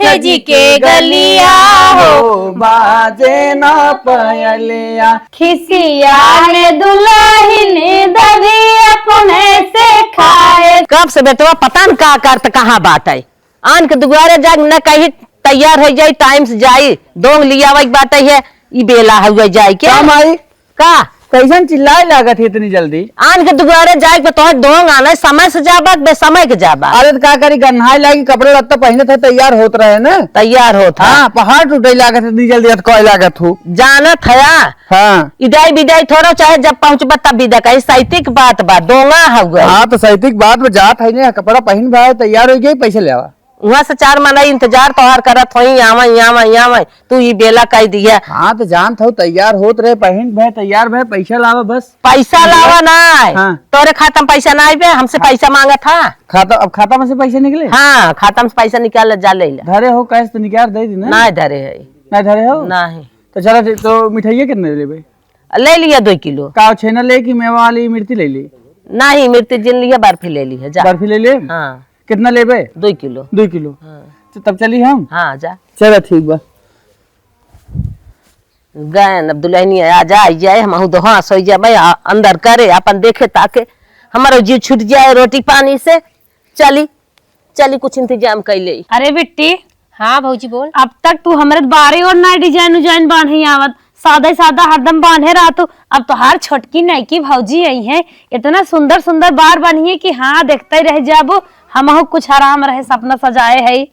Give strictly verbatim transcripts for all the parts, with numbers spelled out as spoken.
सेठ जी के गलिया हो, बाजे ना पयलिया। खिसिया में दुलहिन दबी अपने से खाए। कब से बेटवा पता न का करत कहाँ बाटइ। आन के दुआरे जाग न कहीं तैयार होइ जाई, टाइम से जाई, दोंग लियावइ के बाटइ है, ई बेला हुआ जाई के। का माई? का? कैसन चिल्लाए लागत है इतनी जल्दी? आन के दुआरे जाए के तोहर दोंग आना, समय से जाबा, बेसमय के जाबा। अरे त का करी, गन्हाए लागी, कपड़े लत्ता पहिनत है, तैयार होत रहे ना। तैयार होत है। हाँ, पहाड़ टूटे लागत है इतनी जल्दी, अत कोई लागत हो। जानत है। हाँ। इदाई बिदाई थोड़ा, चाहे जब पहुँचबा तब बिदा कही, सैतिक बात बा, दोंगा हउआ। हाँ, तो सैतिक बात बा, जात है ना, कपड़ा पहिन भाई, तैयार होइ गई, पैसे ले आवा। उहाँ से चार मनई इंतजार तोहार करत होई, आवा, आवा, आवा, तू ई बेला कई दिया। हाँ, तो जानत हौ, तैयार होत रहे, पहिन भे, तैयार भे, पैसा लावा बस। पैसा लावा ना आए। हाँ। तोरे खाता में पैसा ना आइबे, हमसे हाँ। पैसा मांगत हा। खाता, अब खाता में से पैसा निकले? हाँ, खाता में से पैसा निकाल, जा ले ले। धरे हो, कैश तो निकाल दे दी ना। ना धरे है। ना धरे हो? नहीं। तो चला ठीक, तो मिठाइया कितने लेबे? ले लिया दो किलो। का छेना ले कि मेवा वाली मिर्ची ले ली? नहीं, मिर्ची जिन लिया, बर्फी ले ली है, जा। बर्फी ले ले? हाँ। कितना लेबे? दो किलो। दो किलो। हाँ। तो तब चली हम? हाँ, जा। चला ठीक बा। गए न, अब दुल्हनिया आ जाए, जाए, हमहू दोहा सोई जाबे, आ, अंदर करे, अपन देखे ताके, हमारो जीव छूट जाए रोटी पानी से। चली, चली कुछ इंतजाम कर ले। अरे बिट्टी। हाँ भौजी बोल। अब तक तू हमरे बारे और ना डिजाइन उजाइन बांधे आवत, सादा ही सादा हरदम बांधे रहतू। अब तोहार छोटकी नईकी भौजी आई है, इतना सुंदर सुंदर बार बनिए कि हाँ देखते रह जाबू। हमहू कुछ आराम रहे सपना सजाए है।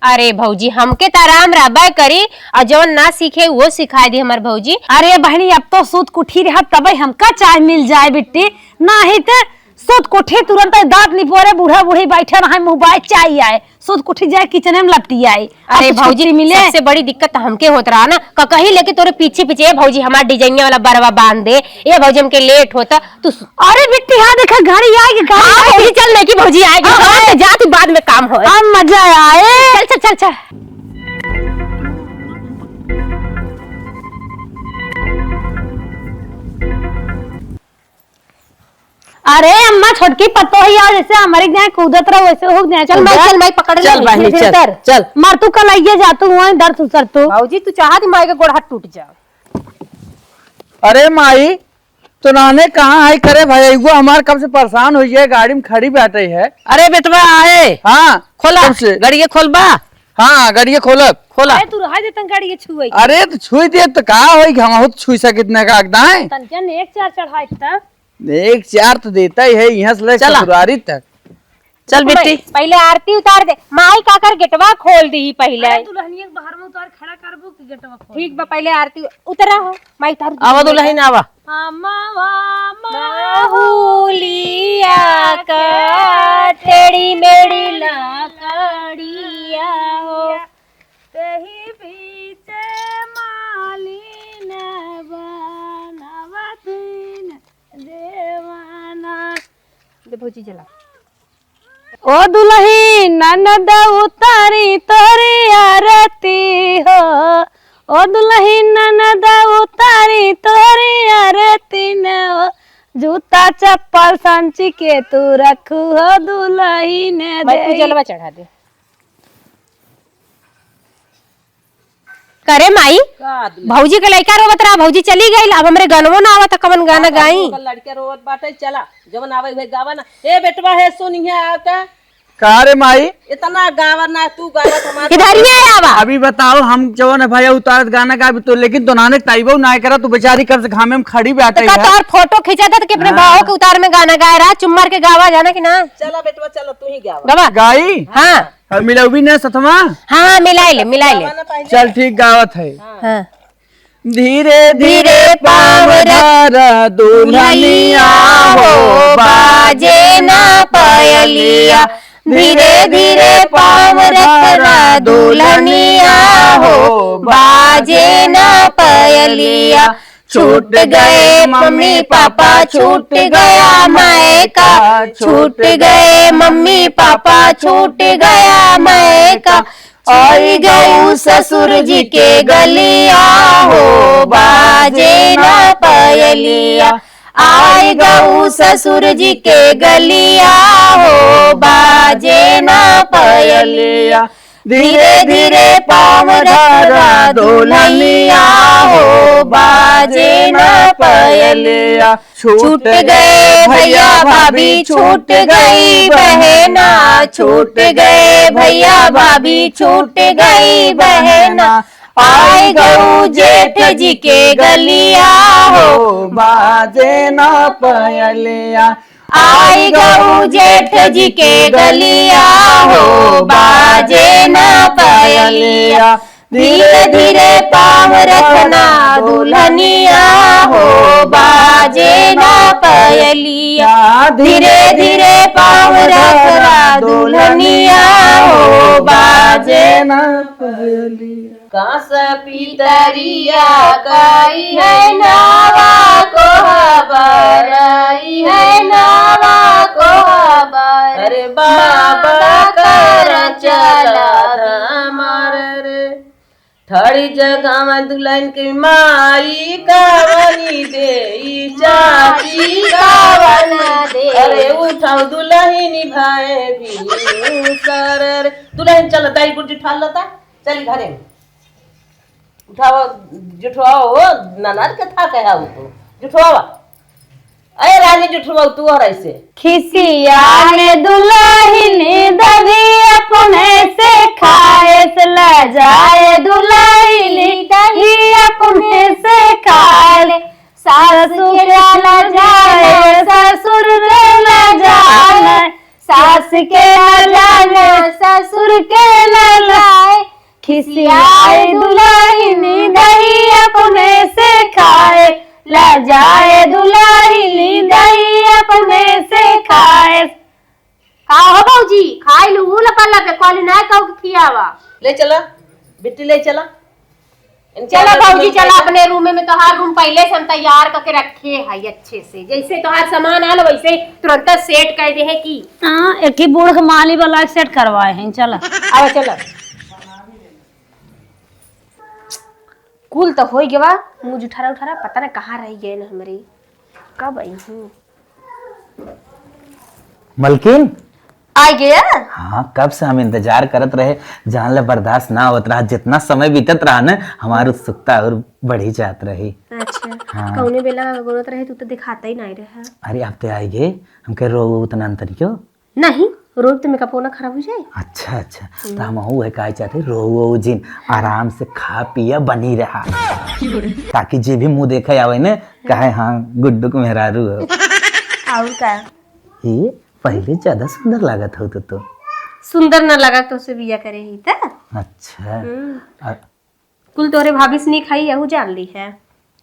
अरे भौजी, हमके त आराम रहबे करी, और जौन ना सीखे वो सिखाए दी हमार भौजी। अरे बहनी, अब तो सूत कुठी रहा तबे हमका चाय मिल जाए बिट्टी, नाही त सूत कुठी तुरंत दांत निपोरे बूढ़ा बूढ़ी बैठे रहे मुँह बाय चाय आए, सूत कुठी जाए किचने में लपटी आए। अरे भौजी, मिले। सबसे बड़ी दिक्कत तो हमके होत रहा ना, ककही लेके तोरे पीछे पीछे, "ए भौजी, हमार डिजाइनिया वाला बरवा बांध दे, ए भौजी, हमके लेट होता।" तू सु- अरे बिट्टी, हाँ देखा, गाड़ी आएगी, गाड़ी हाँ, आएगी। भौजी, चल, लेके भौजी आएगी। हाँ, हाँ, हाँ। जा, तू बाद में काम हो। अब मजा आए। चल, चल, चल, चल। अरे अम्मा, छोटकी पतोहिया जैसे हमारे यहाँ कूदत रहो, वैसे हो जाए। चल माई, चल माई, पकड़ ले। चल बहिनी, चल, चल, चल। मर तू कल आइए जा, तू वहीं दर्द उतर तू। भौजी, तू चाहत माई के गोड़ हाथ टूट जा। अरे माई, तो नाने कहाँ है करे भाई, एगो हमार कब से परेशान हो गया, गाड़ी में खड़ी बैठे है। अरे बेटवा आए। हाँ, खोला। कब से? गाड़ी के खोलबा। हाँ, गाड़ी के खोलब। खोला। अरे तू रहा दे तन गाड़ी के छुए। अरे तो छुई दे तो का होई, हम खुद छुई सकित ना का अगदाए। तन क्या नेक चार चढ़ाई था। एक चार तो देता ही है, यहाँ से ले चला। ससुरारी तक। चल बेटी। पहले आरती उतार दे। माई काकर गेटवा खोल दी पहले। अरे दुल्हनिया के बाहर में उतार खड़ा करबो कि गेटवा खोल ठीक बा, पहले आरती उतरा हो। माई उतार दे। आवा दुल्हन आवा। हमावा माहुलिया का टेढ़ी मेढ़ी लकड़िया हो। तेही बीच मालिन बनावत दिन देवाना। दे भौजी जला। ओ दुलही ननद उतारी तोरी आरती हो, ओ दुलही ननद उतारी तोरी आरती न हो, जूता चप्पल सांची के तू रखू हो दुलही ने भाई, तू दे। जलवा चढ़ा दे। करे माई, का दुलही? भौजी के लइका रोवत रहा, भौजी चली गई, अब हमरे गनवो ना आवत, कवन गाना हाँ, गाई? ओकर लड़का रोवत बाटे, चला, जवन आवे उहे गावा ना। ए बेटवा है, सुन इहाँ आवता। का रे माई? इतना गावा ना तू गावत हमार इधर ही आवा। अभी बताओ, हम जवन है भैया उतारत गाना गाबी तो, लेकिन दोनाने ताइबो ना करा, तू बेचारी कब से घामे में खड़ी बैठे तो का है। तोहर फोटो खींचा था तो कि अपने हाँ। बाहों के उतार में गाना गाए रहा, चुम्मर के गावा जाना कि ना? चला बेटवा, चला तू ही गावा। गावा? गाई? हाँ। और मिलौबी ने सथवा? हाँ, मिलाई ले, मिलाई ले। चल ठीक, गावत है। हाँ। धीरे धीरे पाँव रख धरा दुल्हनिया हो, बाजे ना पायलिया। धीरे धीरे पाँव रख धरा दुल्हनिया हो, बाजे ना पायलिया। छूट गए मम्मी पापा, छूट गया मायका, छूट गए मम्मी पापा, छूट गया मायका। आई गऊ ससुर जी के गलिया हो, बाजे ना पयलिया। आई गऊ ससुर जी के गलिया हो, बाजे ना पयलिया। धीरे धीरे पाँव रखना दुल्हनिया हो, बाजे ना पयलिया। छूट गए भैया भाभी, छूट गई बहना, छूट गए भैया भाभी, छूट गई बहना। आई गऊ जेठ जी के गलिया हो, बाजे ना पयलिया। आई गऊ जेठ जी के गलिया हो, बाजे ना पयलिया। धीरे धीरे पाँव रखना दुल्हनिया हो, बाजे ना पयलिया। धीरे धीरे पाँव रखना दुल्हनिया हो, बाजे ना पयलिया। कांस पितरिया कई है नावा कोहबर, ई है नावा कोहबर। अरे बाबा कर चला धामर रे। ठड़ी जगह दुल्हन के माई कावनी दे, ई चाची कावन दे। अरे उठाओ दुल्हन भाई भी सर रे। दुल्हन चल, दाई गुड्डी ठाल लता, चली घरे। उठावा, जुठवावा हो, ननद के था कहे हो तू। जुठवावा। अरे रानी जुठवावा तू और ऐसे। खिसिया में दुल्हन दही अपने से खाए, से लजाए दुल्हन दही अपने से खाए। सास के लजाए, ससुर के लजाए, सास के लजाए, ससुर के लजाए। खिसियाए दुल्हन दही अपने से खाए, लजाए दुल्हन दही अपने से खाए। का हो भौजी, खाई लू लपा लपे, कहली ना कहू के खियावा। ले चला, बिट्टी ले चला। इनके चला आदत भौजी, नहीं चला है। अपने रूम में, तोहार रूम पहले से हम तैयार करके रखे है अच्छे से। जैसे तोहार सामान आल वैसे तुरंत सेट कर दे है कि। हाँ, एक ही बूढ़ के माली वाला सेट करवाए हैं। चला। आवा चला। कुल तो हो गवा, मुझ उठारा उठारा, पता ना कहाँ रह गए न हमरे। कब आई हूँ? मलकिन? आ गया? हाँ, कब से हम इंतजार करत रहे, जान ले बर्दाश्त ना होत रहा, जितना समय बीतत रहा ना, हमार उत्सुकता और बढ़ी जात रही। अच्छा, हाँ। कौने बेला गोरत रहे, तू तो दिखाता ही नहीं रहा। अरे, अब ते आई गए, हमके रो उतना अंतर क्यों? नहीं, रोब तो मेकअप ना खराब हो जाए। अच्छा, अच्छा, हम्म। तो हम हूँ है काहे चाहते, रो जिन, आराम से खा पिया बनी रहा, ताकि जे भी मुँह देखे आवे ना, कहे, "हाँ, गुड्डू के मेहरारू हो।" और का? ये पहले ज्यादा सुंदर लागत हो तो, तो। सुंदर ना लगा तो से बिया करे ही त। अच्छा। हम्म। आ, कुल तोरे भाभी से निक हई, यहू जान ली है।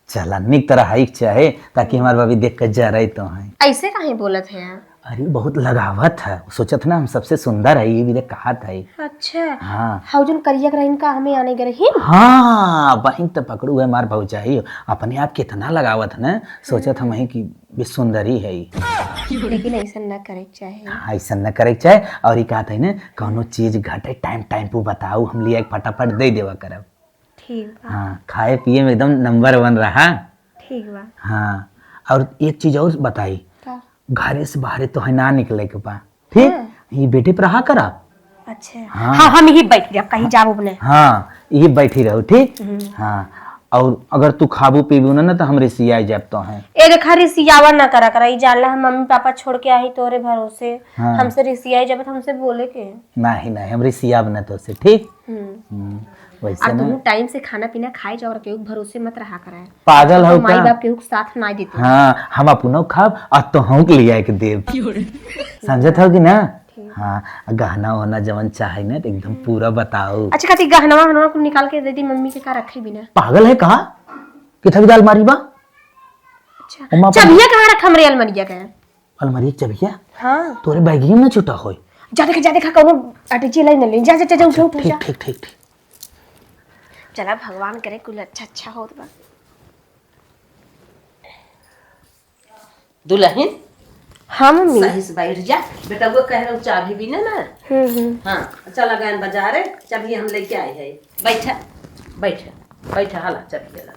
चला, निक तरह हई के चाहे, ताकि हमार भाभी देख के जरे तो है। ऐसे काहे बोलत है? अरे, बहुत लगावत है, सोचत ना हम सबसे सुंदर है, ये भी देख कहत है। अच्छा। हाँ। हाउ जन करिया के रहीन का हमें आने के रहीन? हाँ, बहिन तो पकड़ू है हमार भौजाई, अपने आप कितना लगावत है ना, सोचत हम ही कि भी सुंदर ही है। लेकिन ऐसा ना करे के चाहे। हाँ, ऐसा ना करे के चाहे। और ये कहत है ना, कौनो चीज घटे टाइम टाइम पे बताऊ, हम लिया के फटाफट दे देवा करब। ठीक बा। हाँ, खाए पिए में एकदम नंबर वन रहा। ठीक बा। हाँ, और एक चीज और बताई। का? घरे से बाहरे तो है ना निकले के बा, ठीक? हाँ। ये बेटे पर रहा करा। अच्छा। हाँ। हाँ, हम यही बैठ रहे, कहीं जाबो नहीं। हाँ, ये बैठी रहो, ठीक? हम्म। हाँ, और अगर तू खाबू पीबू ना, ना तो हम रिसिया जाब तो हैं। ए देखा, रिसियावा ना करा करा, ई जान ला हम मम्मी पापा छोड़ के आई तोरे भरोसे। हाँ। हमसे रिसिया जब हमसे बोले के। नहीं, नहीं, हम रिसियाब ना तो से, ठीक? हम्म। हम्म, वैसे आ ना। तुहू टाइम से खाना पीना खाए जाओ और केहू के भरोसे मत रहा कराए। पागल हो माई का? बाप केहू के साथ ना देते। हाँ, हम अपनो खाब, आ तोहू के लिया के देब। समझत हो कि ना? ठीक। हाँ, आ गहना वहना जवन चाहे ना, तो एकदम पूरा बताओ। अच्छा, कथी गहनवा वहनवा कुल निकाल के दे दी मम्मी के, का रखे बिना? पागल है का? किथा की दाल मारी बा? अच्छा, ओमा अपन चबिया कहाँ रखा हमरे अलमारिया के? अलमारी के चबिया? हाँ। तोरे बैगिया में छुटा होई। जा देखा, जा देखा, कौनो अटैची लाई न ले। जा, जा, जा, जा, उठा, उठा, ठीक, जा। ठीक, ठीक, ठीक। चला, भगवान करे कुल अच्छा, अच्छा होत बा। दुल्हन, हाँ, मम्मी। सही से बैठ जा। बेटा, वो कह रहा हूँ, चाबी भी ना, ना। हम्म, हम्म। हाँ, चला गए बाजारे, चाबी हम लेके आए हैं। बैठा, बैठा, बैठा, हाला, चाबी हाला।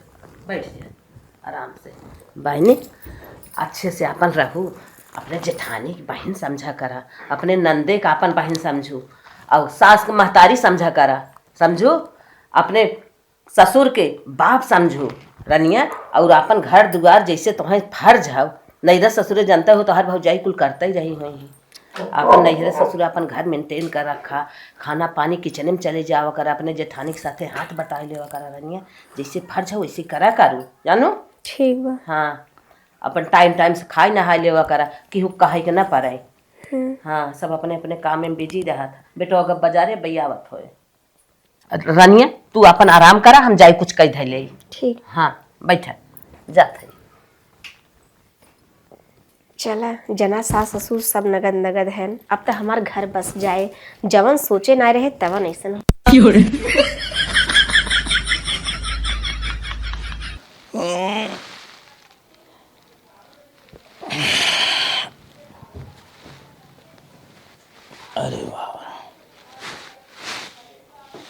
बैठ जा। आराम से। बहिनी, अच्छे से आपन रहू, अपने जेठानी की बहिन समझा करा, अपने नंदे का आपन बहिन समझू। अउर सास के महतारी समझा करा, समझू? अपने ससुर के बाप समझू रनिया, अउर आपन घर दुआर जइसे तोहइ फर्ज हउ, नैहर ससुरे जनते हो तोहार भौजाई कुल करते ही रही हुई हैं। आपन नैहर ससुर आपन घर maintain कर रखा, खाना पानी kitchen में चले जावा करा, अपने जेठानी के साथे हाथ बटाई लेवा करा रनिया, जइसे फर्ज हउ वइसे करा करू, जानू? ठीक बा। हाँ, अपन time time से खाई नहाई लेवा करा, केहू कहइ के ना पड़इ। हम्म। हाँ, सब अपने अपने काम में busy रहत। बेटवा अगर बाजारे बइयावत होए। रनिया, तू अपन आराम करा, हम जाई कुछ कइ धइ लेई। ठीक। हाँ, बैठा, जात है। चला, जना सास ससुर सब नगद नगद हैं, अब त हमार घर बस जाए, जवन सोचे नाहीं रहे तवन अइसन हो। अरे वाह।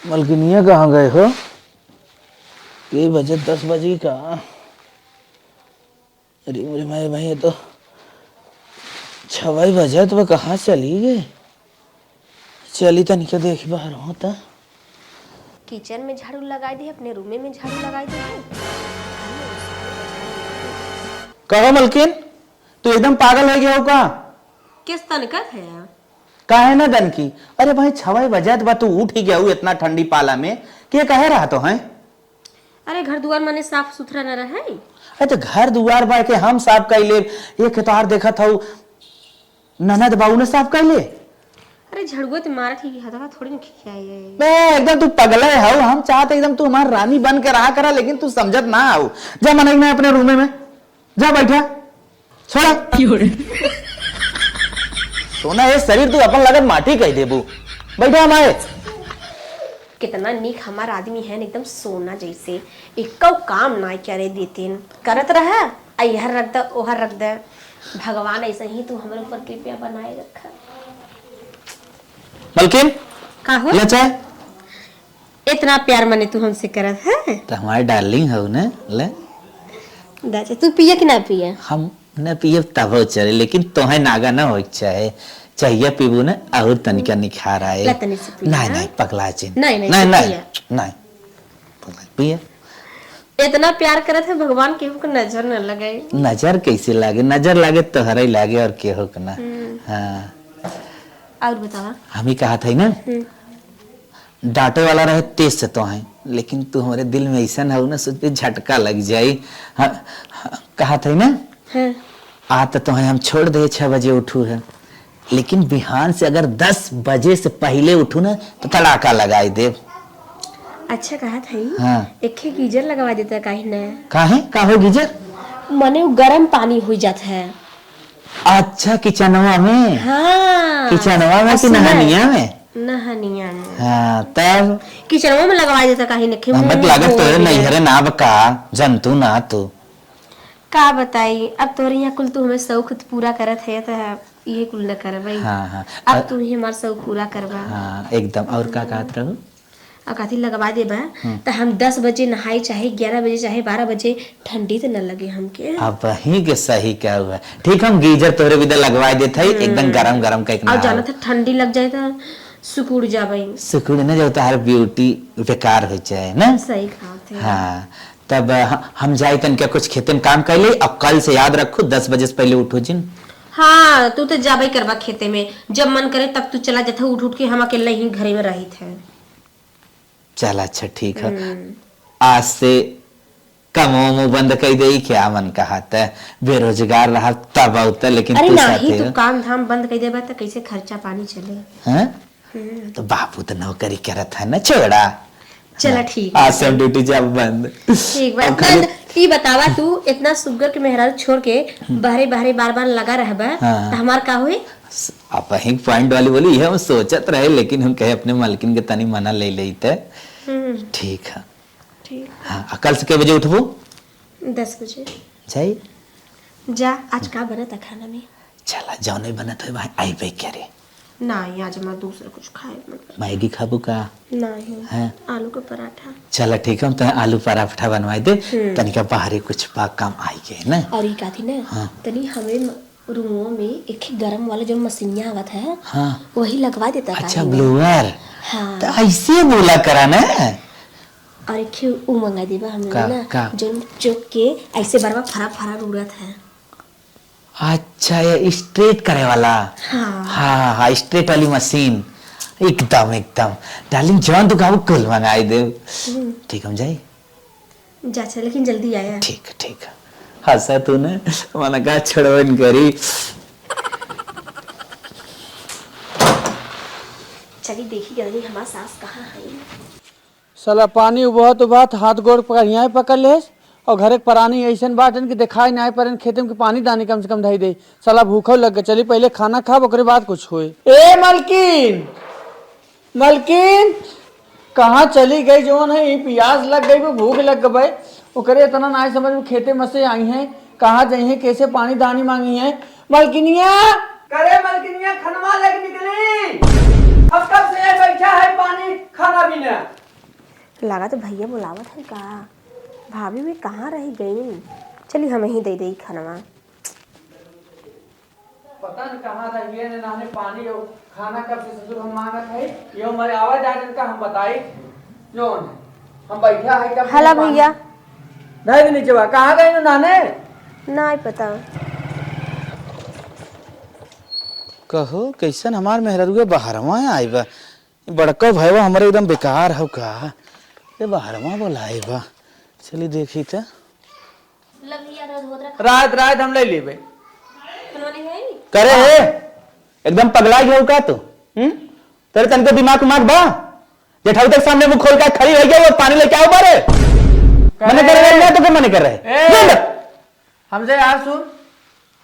मलकिनिया कहाँ गए हो? के बजे, दस बजी का? अरे मोरे माई भाई, ये तो छवई बजत बा, कहाँ चली गए? चली तनिका देखी बाहर हो त। Kitchen में झाड़ू लगाई दे, अपने room में झाड़ू लगाई दे। कहो मलकिन, तू एकदम पागल होइ गया हो का? किस तनिका थे? काहे ना दनकी? अरे भाई, छवई बजत बा, तू उठ ही गया हो इतना ठंडी पाला में। के कहे रहा तो हैं? अरे घर दुआर माने साफ सुथरा न रहे? अरे तो घर दुआर बा के हम साफ कइ लेब, ये के तोहार देखत हऊ ननद बा उने साफ कइ ले। अरे झड़ुआ ते मारत ही कि हथवा थोड़ी न खियाए। बे, एकदम तू पगले हऊ, हम चाहत एकदम तू हमार रानी बन के रहा करा, लेकिन तू समझत ना हऊ। जा मनई ना अपने room में, जा बैठा, छोड़ा। सोना, ये शरीर तू अपन लगत माटी कइ देबू। बैठा हमारे। कितना नीक हमार आदमी है, एकदम सोना जैसे, एको काम ना करे देतिन, करत रहा, आ इहर रख द, ओहर रख द। भगवान ऐसे ही तू हमरे ऊपर कृपया बनाए रखा। मलकिन, का हो? ले चाय। इतना प्यार मने तू हमसे करत है? तो हमारे darling हो ना, ले। दादा, तू पिए कि ना पिए? हम न पिए तबो चले, लेकिन तोहे नागा ना होए के चाहे। चाहिए पीबू ना, और तनिका निखार आए। ला तनी से पी नहीं, ना। नहीं, पगला चिन। नहीं, नहीं, नहीं, तू नहीं, पिया। नहीं। पगला, पिया। इतना प्यार करत है भगवान, केहू के नजर न लगे। नजर कैसे लागे? नजर लागे तोहरे लागे और केहू के ना। हम्म। हाँ। और बतावा। हम ही कहा था ना, हम्म। डांटे वाला रहे तेज से तोहे, लेकिन तू हमरे दिल में ऐसन हऊ ना, सोच के झटका लग जाई। हाँ, हाँ, कहा था ना, हाँ। आ तो तोहे हम छोड़ दे, छह बजे उठू है, लेकिन बिहान से अगर दस बजे से पहले उठू ना, तो तड़ाका लगाई देब। अच्छा, कहा था ही, हाँ। एक ही गीजर लगवा देता, काहे ना? काहे? का हो गीजर? मने वो गरम पानी हुई जात है। अच्छा, किचनवा में? हाँ। किचनवा में कि नहनिया में? नहनिया में। हाँ, तब? किचनवा में लगवा देता, काहे नखे? हम मुंह लागत तोरे धोए नैहरे ना बका, जंतु ना तू। का बताई, अब तोरे यहाँ कुल तू हमें शौक पूरा करत है, तो है, ये कुल न करबई। हाँ, हाँ। अब अ-, तू ही हमार शौक पूरा करबा। हाँ, एकदम। और का कहत रहू? और कथी लगवा देबा, हम्म। त हम दस बजे नहाई, चाहे ग्यारह बजे, चाहे बारह बजे, ठंडी त न लगे हमके। अब वहीं के सही क्या हुआ। ठीक, हम गीजर तोहरे बिदा लगवा देत हई, हम्म। एकदम गरम गरम का एक और नहाओ। जानत है, ठंडी लग जाए त सुकुड़ जाबे। सुकुड़ न जाओ, तोहार beauty बेकार हो जाए ना। सही कहा थे। हाँ, तब ह-, हम जाए तन क्या कुछ खेते में काम कर ले, अब कल से याद रखो, दस बजे से पहले उठो जिन। हाँ, तू तो जाबे करबा खेते में, जब मन करे तब तू चला जाता, उठ उठ के हम अकेले ही घरे में रहित है। चल, अच्छा, ठीक है। हम्म। आज से कमो मो बंद कई देई, क्या मन कहा त बेरोजगार रहा तब आउत, लेकिन अरे तू नाही, साथे तू हो। काम धाम बंद कई देबा त कैसे खर्चा पानी चले? हैं? हम्म। तो बाबू तो नौकरी करत है ना, छोड़ा। चला, हाँ, ठीक आज है। से हम duty जाब बंद। ठीक बा। अब खाली त ई बतावा, तू इतना सुग्गर के मेहरारू छोड़ के हम्म। बहरे बहरे बार बार लगा रहबा, हाँ। त हमार का होई? स-, अब वही point वाली बोली, ये हम सोचत रहे, लेकिन हम कहे अपने मालकिन के तनी मना ले लेते। हम्म। ठीक है। ठीक। हाँ, आ कल से के बजे उठबू? दस बजे। जाई? जा, आज का बनत है खाना में? चला, जौने बनत होई भाई, आई पे करे। नहीं, आज हमार दूसरा कुछ खाए के मन करता। मैगी खाबू का? नहीं, हैं? आलू का पराठा। चला, ठीक है, हम तो आलू पराठा बनवाई दे, हम्म। तनिका बाहरे कुछ बा काम आई के, ना? और ई काथी ना, हाँ। तनी हमें म-, रूमो में एक ही गरम वाला जो मशीनिया आवत है, हाँ। वही लगवा देता अच्छा, काहे ना? Blower। हाँ। तो ऐसे बोला करा ना। और एक ही ऊ मंगा देबा हम लोग का, ना, का? जो चौक के ऐसे बरवा फरा फरा उड़त है। अच्छा, ये straight करे वाला? हाँ। हाँ, हाँ, straight वाली मशीन। एकदम, एकदम। Darling, जौन तू कहबू, कुल मंगाई देब। हम्म। ठीक, हम जाई? जा, अच्छा, लेकिन जल्दी आया। ठीक, ठीक। हंसा तू ना, मन का छड़वन करी। चली देखी, गई हमार सास कहाँ है? साला पानी उबहत उबहत हाथ गोड़ पकड़, हियाँ पकड़ लेस, और घरे के परानी ऐसन बाटन कि देखाई नाहीं परन, खेते में कि पानी दानी कम से कम धई दे। साला भूखो लग गए, चली पहले खाना खाब, ओकरे बाद कुछ होए। ए मलकिन, मलकिन, कहाँ चली गई? जौन है, ई पियास लग गई, वो भूख लग गई, ओकरे इतना नाहीं समझ में, खेते में से आई हैं, कहाँ जाई हैं, कैसे पानी दानी मांगी हैं? मलकिनिया, करे मलकिनिया, खनवा लेके निकली, अब कब से ये बैठा है पानी खाना बिना। लागत भैया बुलावत है का? भाभी भी कहाँ रह गई? चली हम ही दे दे खनवा। पता न कहाँ रह गए ने नाने पानी और खाना कब से ससुर हम मांगत है। यो हमारे आवाज आ जिनका हम बताई। जो हम बैठा है कब से हला पानी भैया। नहीं भी नीचे बा। कहाँ गई ने नाने? नाहीं पता। कहो, कैसन हमार मेहररुआ बहरवा आई बा? बड़का भयवा हमरे एकदम बेकार हौ का? ये बहरवा बोलाए बा। चली देखी त। रात, रात हम ले लेबे। करे है? एकदम पगला गया का तू? हम्म? तेरे तनिको दिमाग उमाग बा? जेठाऊ तक सामने मुंह खोल के खड़ी रह गया, वो पानी लेके आओ बारे। मने करे रहे ना तो के मने कर रहे। ए! बोल। हमसे यार सुन,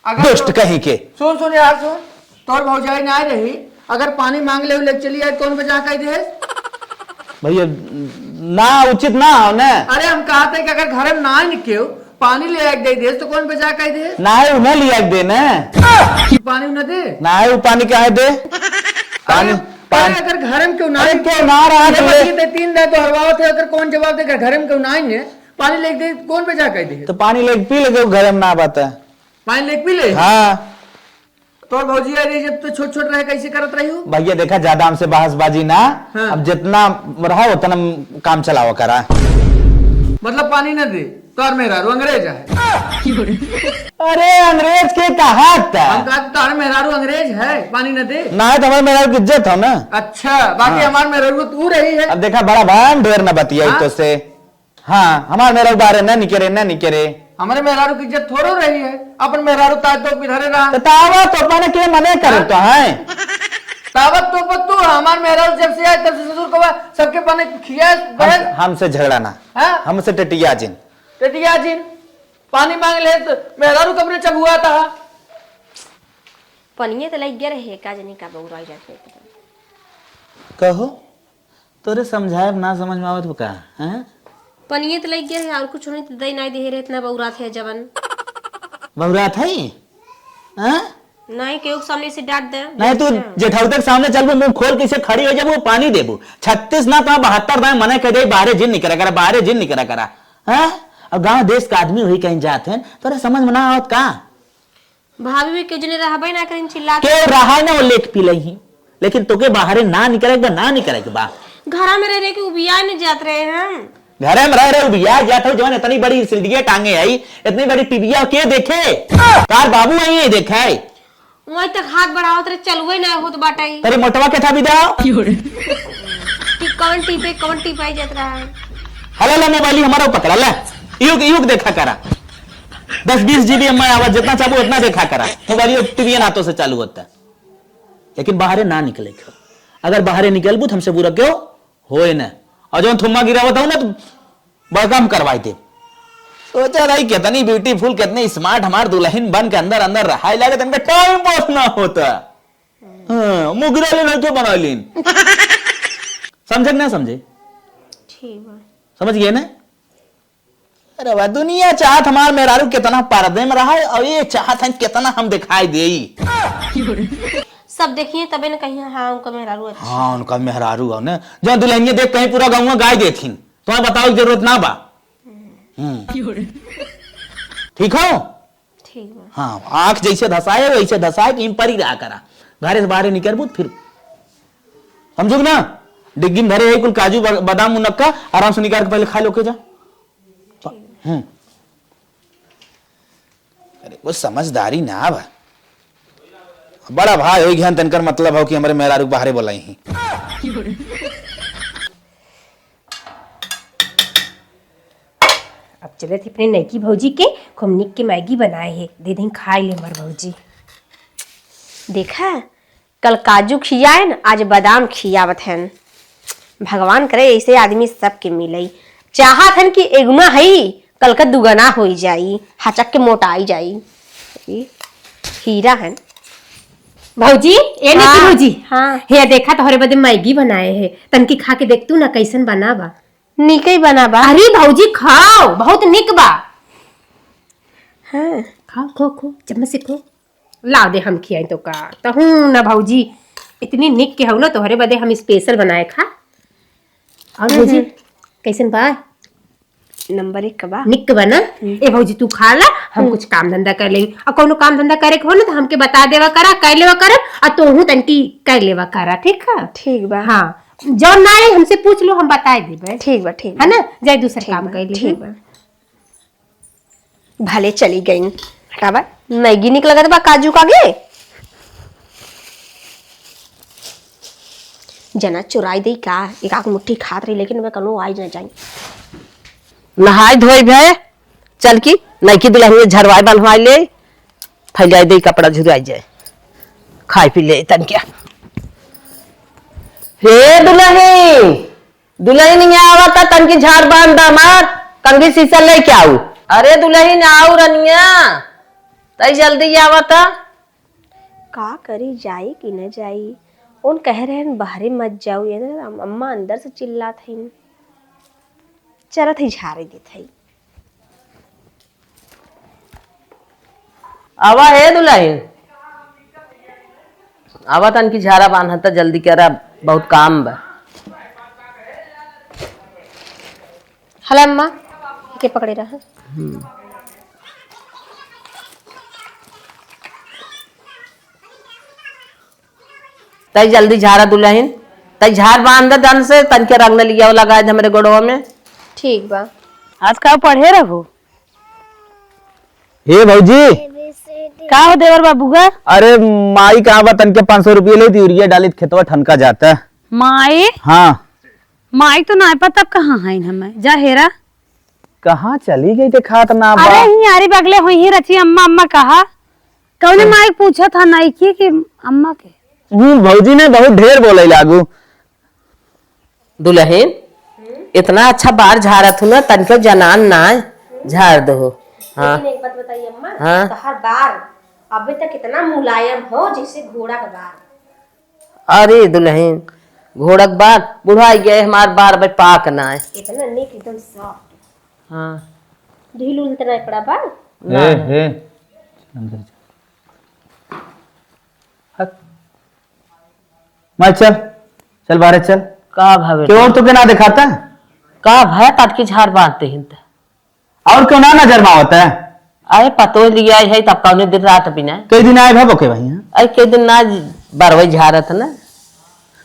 अगर दुष्ट तो-, कहीं के। सुन, सुन यार, सुन, तोर भौजाई ना रही, अगर पानी मांग ले, ले चली आई, कौन बजा कह दे? भैया, ना, उचित ना हो ना। अरे, हम कहते कि अगर घर में ना निकेव, पानी ले आके दे दे, तो कौन बजा कह दे? ना, उन्हें ले आके दे ना। कि पानी उन्हें दे? ना, वो पानी कहाँ दे? अरे, पानी, अरे, पानी। अगर घर में क्यों ना अरे, निकेव? क्यों ना रहा ये तूने? बताइए, ते तीन दांत तो हरवावत है, अगर कौन जवाब देगा? घर में क्यों ना आएंगे? पानी लेके दे, कौन बजा कह दे? तो पानी लेके पी ले, जो घर में ना बात है। पानी लेके पी ले? हाँ। तोर भौजी आई रही जब तो छोट छोट रहे, कैसे करत रही हो? भैया देखा, ज्यादा हमसे बहसबाजी ना, हाँ। अब जितना रहा उतना काम चलावा करा। मतलब पानी न दे, तोर मेहरारू अंग्रेज है। अरे अंग्रेज के कहा था? हम कहा तार मेहरारू अंग्रेज है, पानी न दे। ना है तो हमारे मेहरारू की इज्जत हो ना। अच्छा, बाकी हाँ। हमार मेहरारू तू रही है। अब देखा बड़ा भान ढेर न बतिया हाँ? तो से। हाँ, हमार मेहरारू बाहरे न निकरे, न निकरे। हमरे मेहरारू की इज्जत थोड़ो रही है, अपन मेहरारू ताज तो किधरे रहा। तो तावा तो अपने के मने करे हाँ? तो है। तावत तो पर तू हमार मेहरारू जब से आए तब से ससुर को बा, सबके बने खिया हम, बहन। हमसे झगड़ा ना, हाँ? हमसे टटिया जिन। टटिया जिन, पानी मांग ले तो मेहरारू कब ने चबुआ था? पनिये तो लग गया रहे, का जनी का बउराई जात रहे। कहो, तोरे समझाए ना समझ में आवत बा का, हैं? पनिये त लग गया है, और कुछ नहीं त दे नहीं दे रहे, इतना बउरात है जवन। बउरात है? हैं? नहीं, केहू के सामने से डांट दे। नहीं, तू जेठाऊ तक सामने चलबू, मुंह खोल के इसे खड़ी हो जाबू, पानी देबू। छत्तीस ना तो बहत्तर दाएं मने कह दे, बाहरे जिन निकरा करा, बाहरे जिन निकरा करा। हैं? और गांव देश का आदमी वही कहीं जात हैं, तोरे समझ में ना आवत का? भाभी भी केहू जने रहबे ना करिन, चिल्ला के। केहू रहा ना, वो लेके पी लई ही। लेकिन तोके बाहरे ना निकरे के बा, ना निकरे के बा। घरा में रह रह के उबिया नहीं जात रहे हम। घरे में रह रहे उबिया जात हो, जवन इतनी बड़ी सिलडिया टांगे आई, इतनी बड़ी टीविया के देखे? तार बाबू आई है देखे? वहीं तक हाथ बढ़ावत रहे, चलवे ना होत बाटे। तेरे मोटवा के था विदा? कि कौन टीपे, कौन टीपाई जात रहा है? हला ला मोबाइल हमारा पकड़ा ला, युग, युग देखा करा। दस बीस जीबी एमआई आवाज जितना चाहबो उतना देखा करा। मोबाइल टीवी नातों से चालू होता है। लेकिन बाहरे ना निकले के। अगर बाहरे निकलबू तो हमसे बुरा क्यों होए ना। और जब थुम्मा गिरावत हूँ ना तो बड़का हम करवाई दे। सोचा रही कितनी ब्यूटीफुल, कितनी स्मार्ट हमार दुल्हन बन के अंदर अंदर रहाई लागे, तनका टाइम पास ना होता। हाँ, मुगरा ले लड़के बना लीन। समझे कि ना समझे? ठीक बा। समझ गए ना? अरे वाह, दुनिया चाहत हमार मेहरारू कितना पर्दे में रहा है और ये चाहत है कितना हम दिखाई देई। सब देखिए तबे न कहिए, हाँ, उनका मेहरारू अच्छा। हाँ, उनका मेहरारू हो ना, जो दुल्हनिया देख कहीं पूरा गाँव गाय देथिन, तो बताओ जरूरत ना बा। हम्म। ठीक हो? ठीक बा। हाँ, आँख जैसे धसाए, वैसे धसाए कि इम परी रहा करा। घरे से बाहरे निकरबू त फिर समझू कि ना? डिग्गी में धरे है कुल काजू, ब-, बादाम, मुनक्का, आराम से निकाल के पहले खा लो के जा। हम्म। अरे, कुछ समझदारी ना बा। बड़ा भाई होइ गया, तनकर मतलब हो कि हमरे मेहरारू के बाहरे बोलाई ही। अब चलत ही अपने नईकी भौजी के खूब निक के मैगी बनाए है, दे दें खाए ले हमार भौजी। देखा, कल काजू खियाएन, आज बादाम खियावत हन। भगवान करे ऐसे आदमी सबके मिलई। चाहत हन कि एगुना हई, कल का दुगना होई जाई, हचक के मोटाई जाई। ई हीरा हन। भौजी, ए निकी हाँ, भौजी। हाँ। हे देखा, तोहरे बदे मैगी बनाए है, तनकी खा के देख तू ना कैसन बना बा। निकई बना बा। अरे भौजी खाओ, बहुत निक बा। हाँ। खाओ, खो, खो, चम्मच से खो। लाव दे हम खियाई तो का। तहूँ ना भौजी, इतनी निक के हऊ ना, तोहरे बदे हम special बनाए खा। और भौजी, हम्म। कैसन बा? नंबर एक का बा। निक बा ना? हम्म। ए भौजी, तू खा ला, हम हम्म। कुछ काम धंधा कर लेंगे। और कौनो काम धंधा करे के हो ना, तो हमके बता देवा करा, कर लेवा करा, और तोहू तनकी कर लेवा करा, ठीक है? ठीक बा। हाँ, जौन ना आई, हमसे पूछ लो, हम बताए देबे। ठीक बा, ठीक है ना? बा। जाए दूसर ठीक काम बा, कर ले। ठीक बा। भले चली गईन। हटावा, मैगी निक लगत बा काजू का गे। जना चुराई देई का, एक आध मुट्ठी खात रही, लेकिन मैं कनो आई ना जाई। नहाई धोई भे, चल की नईकी दुल्हनिया झरवाई बन्हवाई ले, फैलाई देई कपड़ा झुराई जाए, खाई पी ले तन क्या। हे दुल्हन, दुलहिनिया आवता, तनकी झाड़ बांध दा हमार, कंघी सीसा लेके आऊ। अरे दुलहिन आऊ रनिया, तई जल्दी आवता। का करी, जाई कि न जाई? उन कह रहे हैं, "बाहरे मत जाऊ।" ये ना, अम-, अम्मा अंदर से चिल्लात हईन। चलत ही झाड़े देत हई। आवा हे दुलहिन, आवा तनकी झारा बांधता, जल्दी करा, बहुत काम बा। हला अम्मा, के पकड़े रहा। हम्म। तई जल्दी झारा दुलहिन, तई झार बांध दे दन से, तनके रंग न लिया लगा दे हमरे गोड़वा में। ठीक बा। आज का पढ़े रहू? हे भौजी। का हो देवर बाबू का? अरे माई कहाँ बा, तनके पाँच सौ रुपये ले दी, यूरिया डाली त खेतवा ठनका जाता। माई? हाँ। माई तो ना पता कहाँ है हमें, जा हेरा। कहाँ चली गई देखात ना बा? अरे ही यारी बगले हुई ही रची अम्मा, अम्मा कहा। कौने माई पूछा था नाई की कि अम्मा के? हम्म, भौजी ने बहुत ढेर बोले लागू। दुलहिन, इतना अच्छा बार झारत हूँ ना, तनिको जनान ना है, झार दो। हाँ। लेकिन एक बात बताइए अम्मा, हाँ। तोहार बार अबे तक इतना मुलायम हो जैसे घोड़ा का बार। अरे दुलहिन, घोड़ा का बार बुढ़ाई गए, हमार बार अबे पाक ना है। इतना नीक एकदम soft। हाँ। ढील उल तना पड़ा बा? ना, ए, ना। ए, अंदर जा। हट। मैं चल, चल बाहर चल। का भावे? क्यों और तो के ना दिखाता? का भाई, ताटकी झार बांधते हैं त। और क्यों ना नजर में आवता है? अरे पतो लिया है तब कौने दिन रात बिना। कई दिन आए भाई बोके भाई, हाँ? अरे कई दिन ना बरवई झारत ना।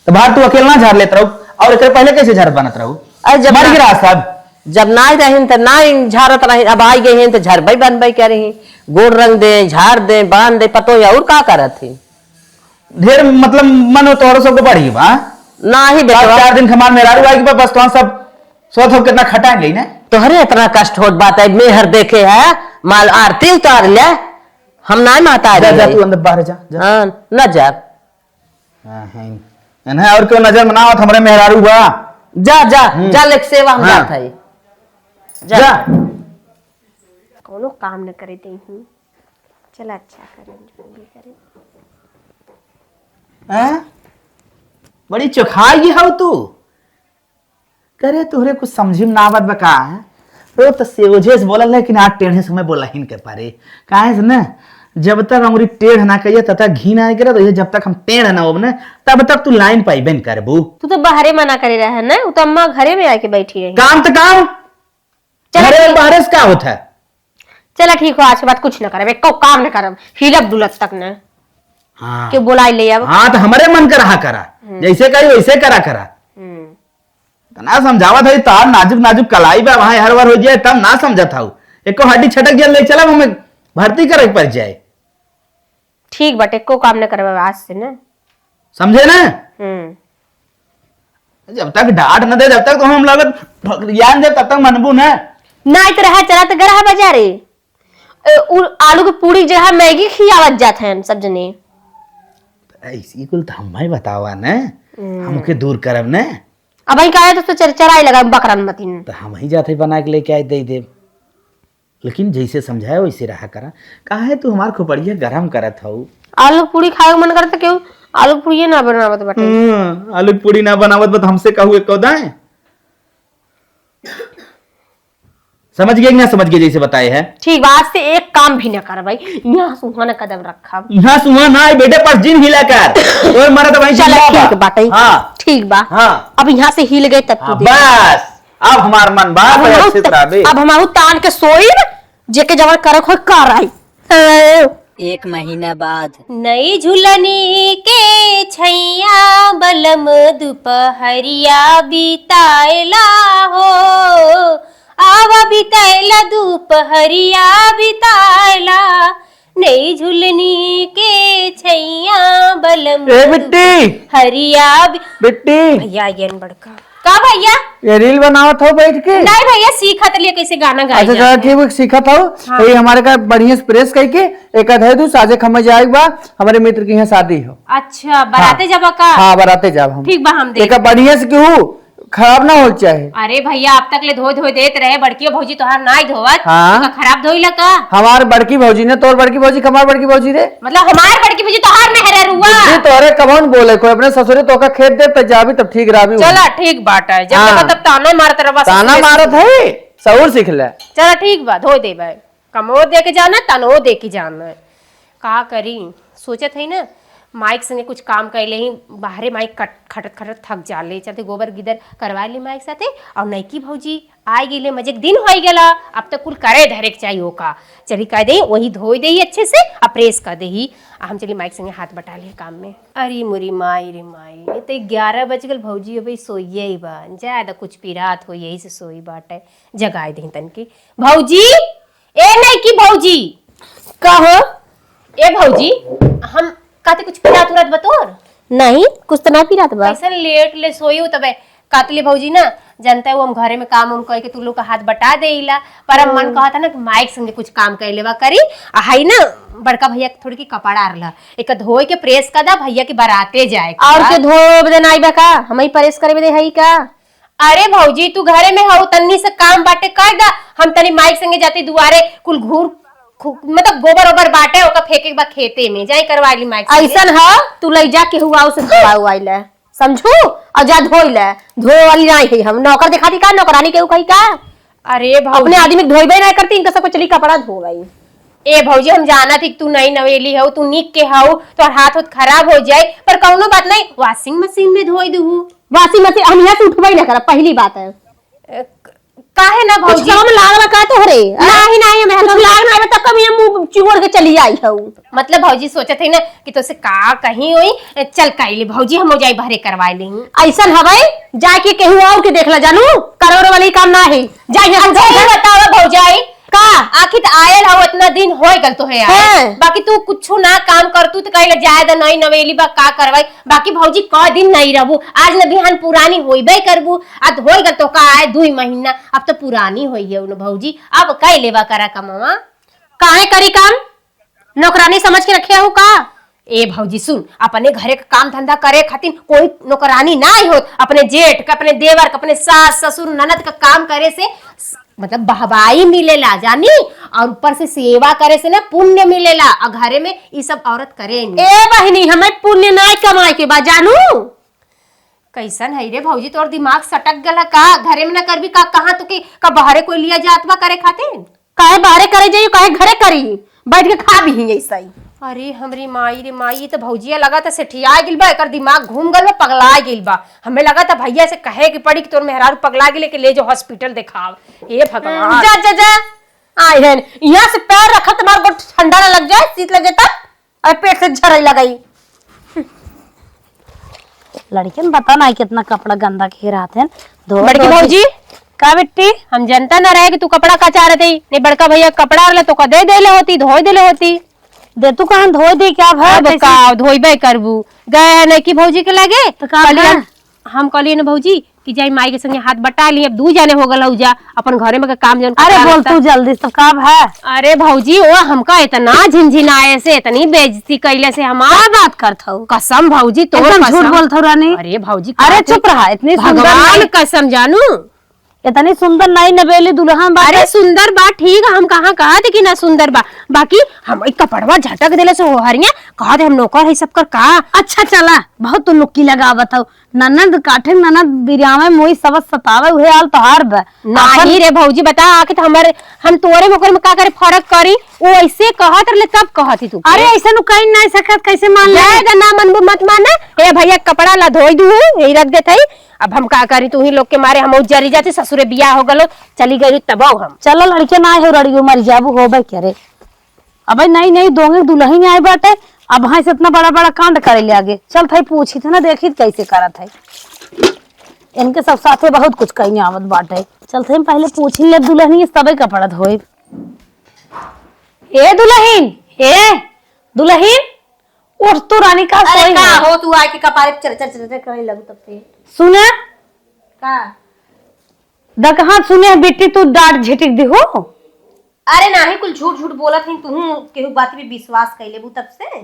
तो बाहर तू अकेला ना झार लेत रहू, और एकरे पहले कैसे झारत बनत रहू? अरे जब मर ना, गिरा सब। जब ना रहिन त ना झारत रहिन, अब आई गई हैं त झरबई बनबई करिहीं। गोड़ रंग दे, झार दे, बांध दे, पतो या और का करत ही? ढेर मतलब मन तोहरो सबको बढ़ी बा। ना ही बेटवा। चार दिन खमार मेहरारू आई के बस तोहन सब सोच हो कितना खटाएंगे ही ना। तोहरे इतना कष्ट होत बात है, मेहर देखे है, माल आरती उतार ले, हम ना माता जा, जा रे। तू अंदर बाहर जा, जा। हाँ, न जा। हाँ, हैं। इन्हें और क्यों नजर में ना आवत, हमरे मेहरारू बा। जा, जा, हम्म। जा, लेके सेवा हम हाँ। जात है। जा। जा। कौनो काम न करे देही। चला अच्छा करे, जो भी करे। हैं? बड़ी चोखाई हौ तू। करे तोहरे कुछ समझी में ना आवत बा का है? तो, तो सेवझे से बोलल है कि ना टेढ़े से मैं बोला ही न के पारे। काहे से ना, जब तक अंगुरी टेढ़ ना कहिए, तब तक घी ना गिरत, तो ये जब तक हम टेढ़ ना होब ना, तब तक तू लाइन पाइबे न करबू। तू तो बाहरे मना करे रहे ना, वो तो अम्मा घरे में आके बैठी रही। काम तो काम, चल घरे ठीक। बाहरे से का होता है? चला ठीक हो, आज के बाद कुछ न करब, एको काम न करब, हिलब डुलब तक न। हाँ। के बोलाई ले अब। हाँ, तो हमरे मन का रहा करा, हम्म। जैसे कही वैसे करा करा। हम्म। तो ना समझावत है, तार नाजुक नाजुक कलाई बा, वहाँ हर बार हो जाए, तब ना समझत हऊ। एको हड्डी छटक जाए, ले चला, हमें भर्ती करे के पड़ जाए। ठीक बाटे, एको काम न करब आज से न। समझे ना? हम्म। जब तक डांट न दे, जब तक तो हम लागत ठोकरियान दे, तब तक मनबू ना। ना, इत रहा चला तो गरहा बाजारे। ए, उ आलू के पूरी के जगह मैगी खियावत जात हैं सब जने। ऐसी कुल तो हमें बतावा ना, हम्म। हम ओके दूर करब ना। अब ही कहे तो चर-, चराई लगा बकरन मतिन। तो हम ही जाते बना के लेके आए, दे देब। लेकिन जैसे समझाए वैसे रहा करा। काहे तू हमार खोपड़िया गरम करत हऊ? आलू पूरी खाए के मन करत, केहू आलू पूड़िये ना बनावत बाटे। हम्म, आलू पूरी ना बनावत बा, तो हमसे कहू एको दाएं? समझ गए कि ना समझ गए, जैसे बताए है? ठीक बा, आज से एक काम भी ना करबै, यहाँ सुहाना कदम रखब। यहाँ सुहाना आई बेटे, पर जिन हिला कर। ओए मरद वहीं चला, जिंदा बा। ठीक बाटे। हाँ। ठीक बा। हाँ। अब यहाँ से हिल गए तब हाँ, तू देख। बस। अब हमार मन बा, अब तो हमहू अच्छे त-, तरह बे। अब हमहू तान के सोइब, जेके जवन करक होई, कर आई। हाँ। एक महीना बाद। नई झुलनी के छैया बलम दुपहरिया बिताएला हो, आवा बिताएला दुपहरिया बिताएला, नई झुलनी के छैया बलम ए बिट्टी! दुपहरिया बि-, बिट्टी! भैया, ये बड़का। का भैया? ये रील बनावत हो बैठ के? नहीं भैया, सीखत लिए कैसे गाना गाई अच्छा, जाता चलो है। ठीक है, सीखत हो। हाँ। तो ये हमारे का बढ़िया से प्रेस करके एक आध है दू साजे खम्मे जाए बा, हमारे मित्र के यहाँ शादी हो। अच्छा, बराते हाँ। जाबा का? हाँ, बराते जाब हम। ठीक बा, हम देख एक बढ़िया से केहू खराब ना हो चाहे। अरे भैया, अब तक ले धोए धोए देत रहे, बड़कियो भौजी तोहार नाई धोवत, हाँ। तो का खराब धोइला का? हमार बड़की भौजी ने, तोर बड़की भौजी, हमार बड़की भौजी रे। मतलब हमार बड़की भौजी तोहार मेहरारुआ? बुद्धि तोहरे कबहुन बोले, कोई अपने ससुरे तोका खेत दे, तब जाबी, तब ठीक रहबी। चला, ठीक बात है, जब हाँ। देखा तब ताना मारत रहबा, ताना ससुरे मारत से। है, सहूर सीख ले। चला, ठीक बा, धो देबे। कमो दे के जाना, तनो दे के जाना। का करी, सोचत है ना, माइक संगे कुछ काम कैले ही, बाहरे माइक कट-, खटत खटत थक जाले, चलते गोबर गिदर करवा ली माइक साथे। और नैकी भौजी आइ गईले, मजे के दिन होइ गेला, अब तो कुल करे धरे के चाहिए ओका। चली कह दे, वही धोई दे ही अच्छे से, आ प्रेस कर दे ही, आ हम चली माइक संगे हाथ बटा ले काम में। अरे मोरी माई रे माई, ये तो ग्यारह बज गल, भौजी अबे सोइये ही बा, ज्यादा कुछ पिरात हो, यही से सोई बाटे, जगाए दे तनके। भौजी, ए नैकी भौजी। का हो? ए भौजी, हम कहते कुछ पिरात उरात बा तोर? नहीं, कुछ तो ना पिरात बा। कैसन लेट ले सोई हो तबे? कातली भौजी ना, जानते हो हम घरे में काम उम करके तू लोग का हाथ बटा देइला, पर अब मन हम्म। कहता ना कि माइक संगे कुछ काम कर लेवा करी। आ हई ना बड़का भैया के थोड़ी की कपड़ा आरला, एक धोए के प्रेस कर दा, भैया के बराते जाए के और बा। के धोए बदे नाई बा का? हम ही प्रेस करे बदे हई का? अरे भौजी, तू घरे में हऊ, तन्नी से काम बाटे कर दा, हम तनी माइक संगे जाती दुआरे कुल घूर खु-, मतलब गोबर ओबर बाटे, ओका फेंके के बा खेते में, जाई करवा ली माइक संगे। ऐसन ह, तू लई जा केहू आऊ से धोवाऊ आइले, समझू? और जा धोई ले, धोए वाली नाई है हम, नौकर दिखा दी का, नौकरानी केहू कही का? अरे भौजी। अपने आदमी के धोइबे ना करती, इनका सबको चली कपड़ा धोवाई। ए भौजी, हम जानत ही कि तू नई नवेली हऊ, तू निक के हऊ, तोर हाथ होत खराब हो जाई, पर कौनो बात नहीं, वॉशिंग मशीन में धोई दूहू। वॉशिंग मशीन हम यहाँ से उठबे ना करब, पहली बात है। ए, क-, काहे ना कुछ भौजी? काम लागला का तोहरे? आ? नाही, नाही, हमें कुछ काम लाग ना आवे तो कभी हम मुंह चिंगड़ के चली आई हऊ। मतलब भौजी सोचत है ना कि तोसे का कहीं होई, चल कइले भौजी, हम जाई बहरे करवाई लेही। ऐसन हवे, जाके केहू और के देख ला जानू, करोड़ वाली काम ना है। जाई हम अच्छा, ये बतावा भौजाई, का? आखिर त आयल हऊ, इतना दिन होय गल तोहे आए। हाँ। बाकी तू कुछ ना काम कर, तू तो कइले जाए द नई नवेली बा, का करवाई? बाकी भौजी क दिन नहीं रहबू, आज न बिहान पुरानी होइबे करबू, आ होय गल तोका आए दुई महीना, अब तो पुरानी होई है न भौजी, अब कइ लेवा करा कमवा। काहे करी काम? नौकरानी समझ के रखे हो का? ए भौजी सुन, अपने घरे का काम धंधा करे खातिर कोई नौकरानी ना आई होत, अपने जेठ का, अपने देवर का, अपने सास ससुर ननद का काम करे से स-, मतलब बहवाई मिलेला जानी, और ऊपर से सेवा करे से ना पुण्य मिलेला, और घरे में ई सब औरत करे नहीं। ए बहिनी, हमें पुण्य ना कमाए के बा जानू। कैसन है रे भौजी, तोर दिमाग सटक गल है का? घरे में ना करबी का, कहाँ तो के का बहरे कोई लिया जात बा करे खातिर? काहे बाहरे करे जाइयो, काहे घरे करी? बैठ के खा भी ही ऐसा ही। अरे हमरी माई रे माई, ये तो भौजिया लगा था सेठिया गिल बा, एकर दिमाग घूम गल बा, पगला गिल बा। हमें लगा था भैया से कहे के पड़ी कि तोर मेहरारू पगला गिल, के ले जो हॉस्पिटल देखाव। हे भगवान। हम्म, जा, जा, जा। आए हैं, यहाँ से पैर रखा, तुम्हारे को ठंडा ना लग जाए, शीत लग जाए तब, और पेट से झरई लगाई। लड़कियन बता ना कितना कपड़ा गंदा के रहत हैं। धो, बड़की धो, भौजी। का बिट्टी? हम जनता ना रहे कि तू कपड़ा का चाह रही, नहीं बड़का भैया कपड़ा रहले तो का दे देले होती, धोई देले होती। दे तू कहाँ धोई दे, क्या भा अब कैसे? का धोइबे करबू? गए नहीं कि भौजी के लगे, तो का कहलियन, भा? हम कहलिए ना भौजी कि जाई माई के संगे हाथ बटा ली, अब दू जाने हो गल जा अपन घरे में के काम जौन अरे कपड़ा बोल लत्ता। तू जल्दी से, का भा? अरे भौजी, वो हमका इतना झिनझिनाए से, इतनी बेइज्जती कैले से हमार। का बात करत हऊ? कसम भौजी, तोर एकदम झूठ कसम। बोलत हऊ रानी। अरे भौजी, अरे का चुप तू रहा, इतनी सुंदर भगवान नाई। कसम जानू। इतनी सुंदर नाई नवेली दुल्हन बाटे। अरे सुंदर बा, ठीक है, हम कहाँ कहत कि ना सुंदर बा, बाकी हम ई कपड़वा झटक देले से ओहरिया, कहत हम नौकर है सबकर का। अच्छा चला, बहुत तू लुक्की लगावत हऊ। ननद काठे ननद बिरियावे मोई सबस सतावे उहे हाल तोहार बा। नाही अपन रे भौजी, बता आखिर हमारे, हम तोरे में ओकर में का करे फर्क करी? वो ऐसे कहत रहले तब कहत ही तू। अरे ऐसे नु कहीं नहीं सकत, कैसे मान ले? जाए दा ना मनबू मत माना। ए भैया कपड़ा ला धोई दू, यही रख देत हई। अब हम का करी, तू ही लोग के मारे हम जरी जाती, ससुरे बियाह हो गलो, चली गई तब हम। चलो लड़के ना हो रड़ियो मर जाबू होबे करे। अबे नई नई दोंगे दुल्हन आई बाटे, अब हाँ से इतना बड़ा बड़ा कांड करे ले आगे। चल थाई पूछी थे ना, देखी कैसे करत है। इनके सब साथे बहुत कुछ कहीं आवत बाटे। चल थाई पहले पूछी ले दुल्हनिया से, तबे कपड़ा धोए। ए दुल्हन, ए दुल्हन, उठ तू रानी का अरे सोई का है? हो तू आके कपारे चर चर चर चर करे लगू तब से। सुना का? दकहा सुने बिट्टी तू डांट झिटिक दिहू। अरे नाही, कुल झूठ झूठ बोलत हईन, तुहू केहू बात पे विश्वास कइ लेबू तब से।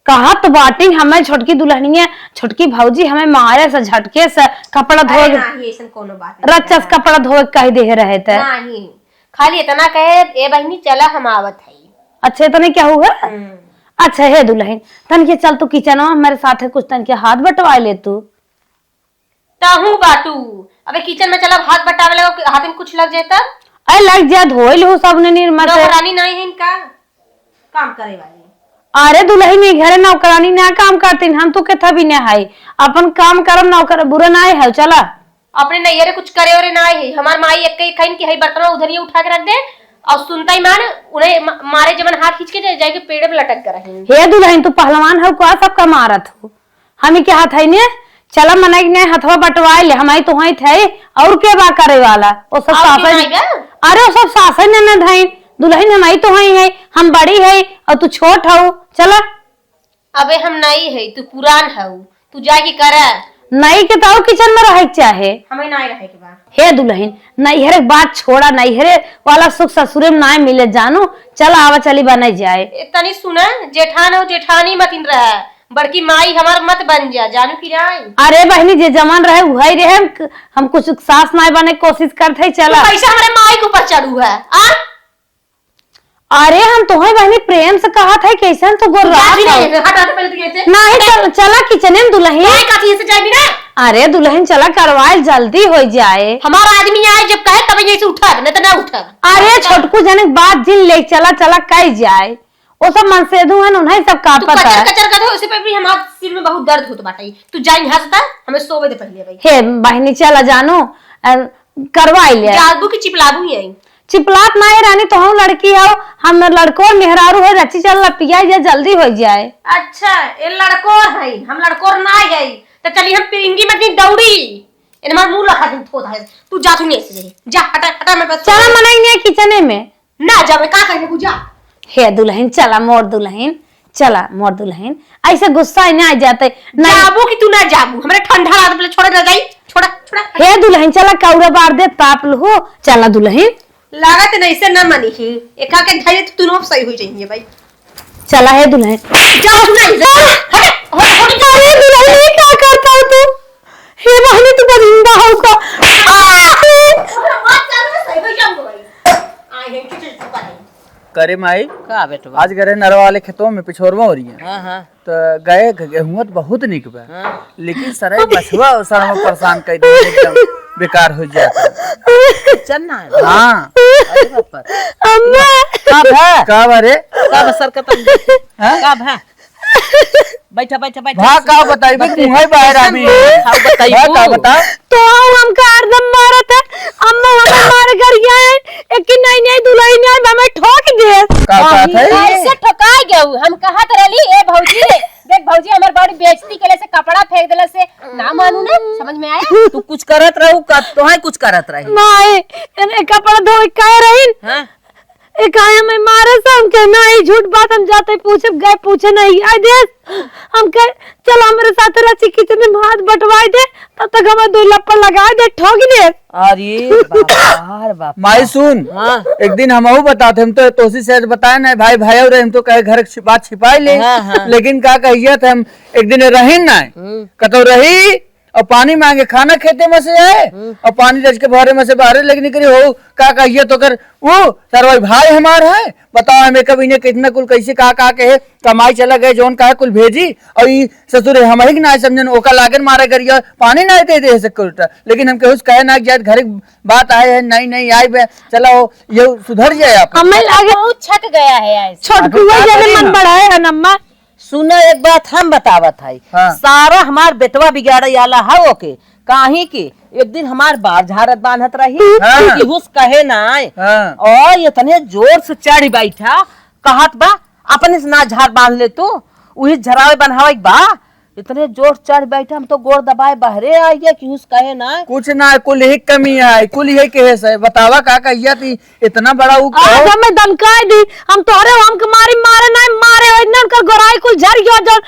कहत बाटी हमें छोटकी दुल्हनिया, छोटकी भौजी हमें मारे से झटके से कपड़ा अरे धोए, नाही, ऐसन कोनो बात नहीं रच्चस है। कपड़ा धोए कह देहे रहे ते। नाही, खाली इतना कहे, "ए बहिनी चला हम आवत हई।" अच्छा इतने क्या हुआ? हम्म। अच्छा हे दुल्हन, तनके चल तू किचनवा मेरे साथे कुछ तनके हाथ बटवा ले तू। तहू बाटू। अबे किचन में चला, हाथ बटावे लगो, हाथ में कुछ लग जाए तब? अरे लग जा, धोई लू सबने निरमा से। नौकरानी नहीं है इनका काम करे वाली। अरे दुल्हन, ई घरे नौकरानी ना काम करतीन, हम तो केथा भी ना है, अपन काम करम नौकर, बुरा ना है, चला। अपने नैहरे कुछ करे ओरे ना है, हमार माई एक कही खाइन कि हई बर्तन उधर ही उठा के रख दे, और सुनता ही मान उन्हें म-, मारे जमन हाथ खींच के जाए, जाए के पेड़े में लटक कर रही। हे दुल्हन, तू पहलवान हो, का सबका मारत हो? हम ही के हाथ है ने, चला मनई ने हथवा बटवाए ले, हम ही तो हई थे, और के बा करे वाला? ओ सब और के सासे, नहीं बा? अरे ओ सब सासे ननद हईन, दुल्हन हम ही तो हई है, हम बड़ी है और तू छोट हऊ, चला। अबे हम नई है, तू पुरान हऊ, तू जाए के करा। नई के तो किचन में रहे के चाहे। हमें नहीं रहे के बा। हे दुल्हन, नैहरे के बात छोड़ा, नैहरे वाला सुख ससुरे में ना मिले जानू, चल आवा चली बने जाए। ए, तनी सुना, जेठान हो जेठानी मतिन रहा, बड़की माई हमार मत बन जा, जानू कि नाई? अरे बहिनी, जे जमन रहे उहई रहे, हम, हम कुछ सास नाई बने के कोशिश करत हई, तू चला। कैसे हमरे माई के ऊपर चढ़ू है, आ? अरे हम तोहे बहिनी प्रेम से कहत हई, कैसन तू गोर्रात हऊ। हट, हट, पहले तू यहाँ से। नहीं, चल, चला किचने में दुल्हन। नहीं, काकी, यहाँ से जाए भी ना। अरे दुल्हन चला, करवाए जल्दी हो जाए। हमारा आदमी आए जब कहे तब यहीं से उठब, नहीं तो ना उठब। अरे छोटकू जने के बात जिन ले चला, चला कह जाए। वो सब मनसेधू हैं, उन्हें सब का तू पता कचर है। कचर कर दे, उसी पे भी हमारे सिर में बहुत दर्द होत बाटे। तू जा यहाँ से, हमें सोवे दे पहले भाई। हे बहिनी, चला जानू, अ, करवाई ले। जाबू की चिपलाबू यहीं? चिपलात ना है रानी, तो हम लड़की हो, हम लड़को और मेहरारू है, रची चल पिया जा, जल्दी हो जाए। अच्छा, ये लड़कोर है, हम लड़कोर ना है, तो चली हम पिरिंगी में अपनी दौड़ी। इनमार मुंह लखा दिन थोड़ा है। तू जा, तू नहीं ऐसे जाए। जा, हटा, हटा, मैं बस चला मनाई नहीं किचने में। ना जावे, का कहे बुझा? हे दुल्हन, चला मोर दुल्हन, चला मोर दुल्हन, ऐसे गुस्सा ही ना आ जाते। नहीं। जाबू कि तू ना जाबू? हमरे ठंडा लागत, पहले छोड़ा ना जाई, छोड़ा, छोड़ा। हे दुल्हन, चला कौरा बार दे, ताप लहो, चला दुल्हन। लागत नहीं से ना मानी ही, एका के धैर्य तो तुनो सही हो जाइए भाई। चला हे दुल्हन। जा तू नहीं, जा, हट, हट, हट। अरे दुल्हन, ये क्या करता है तू? हे बहनी, तू बरिंदा हो का? आ! करे माई, का बेटवा? आज गए नरवा वाले खेतों में पिछोरवा हो रही है। हाँ, हाँ। तो गए ग-, गेहूं तो बहुत निक बा। हाँ। लेकिन सराय बछवा और सड़वा परेशान कर दे, एकदम बेकार हो जाता। चन्ना है। हाँ। अरे बाप रे। अम्मा। का भा? का बा रे? का बा सरकत? हाँ? का भा? बैठा, बैठा, बैठा। भा का बताइबू, बैठा। मुँह है बाहर आदमी। हाँ, बताइबू। भा का बता? तो हमका हरदम मारत है, अम्मा हमें मार गरिया है, एक की नई नई दुलहिन आए, हमें ठोक दे। का बात है? कैसे ठोकाई गऊ? हम कहत रहली, "ए भौजी, देख भौजी, हमर बड़ी बेइज्जती केले से, कपड़ा फेंक देले से, ना मानू ना।" समझ में आया? तू कुछ करत रहू का? तोहे कुछ करत रही? नहीं, एने कपड़ा धोए कहे रही। हाँ? ए, काहे हमें मारे से? हम कहे, "नहीं, झूठ बात, हम जाते पूछे, गए पूछे नहीं आए दे।" हम कहे, "चल हमरे साथ रची किचन में हाथ बटवाए दे, तब तक हमें दो लप्पड़ लगाए दे, ठोक दे।" अरे बाप रे बाप। माई सुन, हाँ। एक दिन हमहू बताते, हम तो तोसी से आज बताए ना भाई, भाई और हम तो कहे घर की बात छिपाई ले, हाँ, हाँ। लेकिन का कहिए थे हम एक दिन रही ना, हम्म। कतो रही और पानी मांगे, खाना खेते में से आए हम्म। और पानी रच के भरे में से बाहरे लेके निकली हो, का कहिए तो कर, वो सरवाई भाई हमार है, बताओ हमें कब इन्हें कितना कुल कैसे का, का कहे, कमाई चला गए, जौन कहा कुल भेजी, और ई ससुर हम ही के ना समझन, ओका लागन मारे करिया, पानी ना दे दे से कुल। लेकिन हम केहू से कहे ना कि यार घर की बात आए है, नहीं, नहीं, आई बे, चला हो, ये सुधर जाए आप। हमें लागे बहुत छक गया है ऐसे। छोटकुआ अभी का जने करी मन ना? बढ़ाए है नम्मा। सुना, एक बात हम बतावत हई। हाँ। सारा हमार बेटवा बिगाड़े वाला है ओके। काहे कि एक दिन हमार बार झारत बांधत रही, हाँ। कि हुस कहे ना आए। हाँ। और इतने जोर से चढ़ बैठा, कहत बा, "अपने से ना झार बांध ले तू, उही झरावे बन्हावे के बा।" इतने जोर चढ़ बैठा, हम तो गोड़ दबाए बहरे आ गया कि हुस कहे ना आए। कुछ ना, कुल ही कमी है, कुल ही कहे से। बतावा का कहिया थी, इतना बड़ा ऊ आज कहो। हमें धमकाई दी, हम तोहरे हम के मारी मारे ना मारे, इतना उनकर गोराई कुल झर गया, जो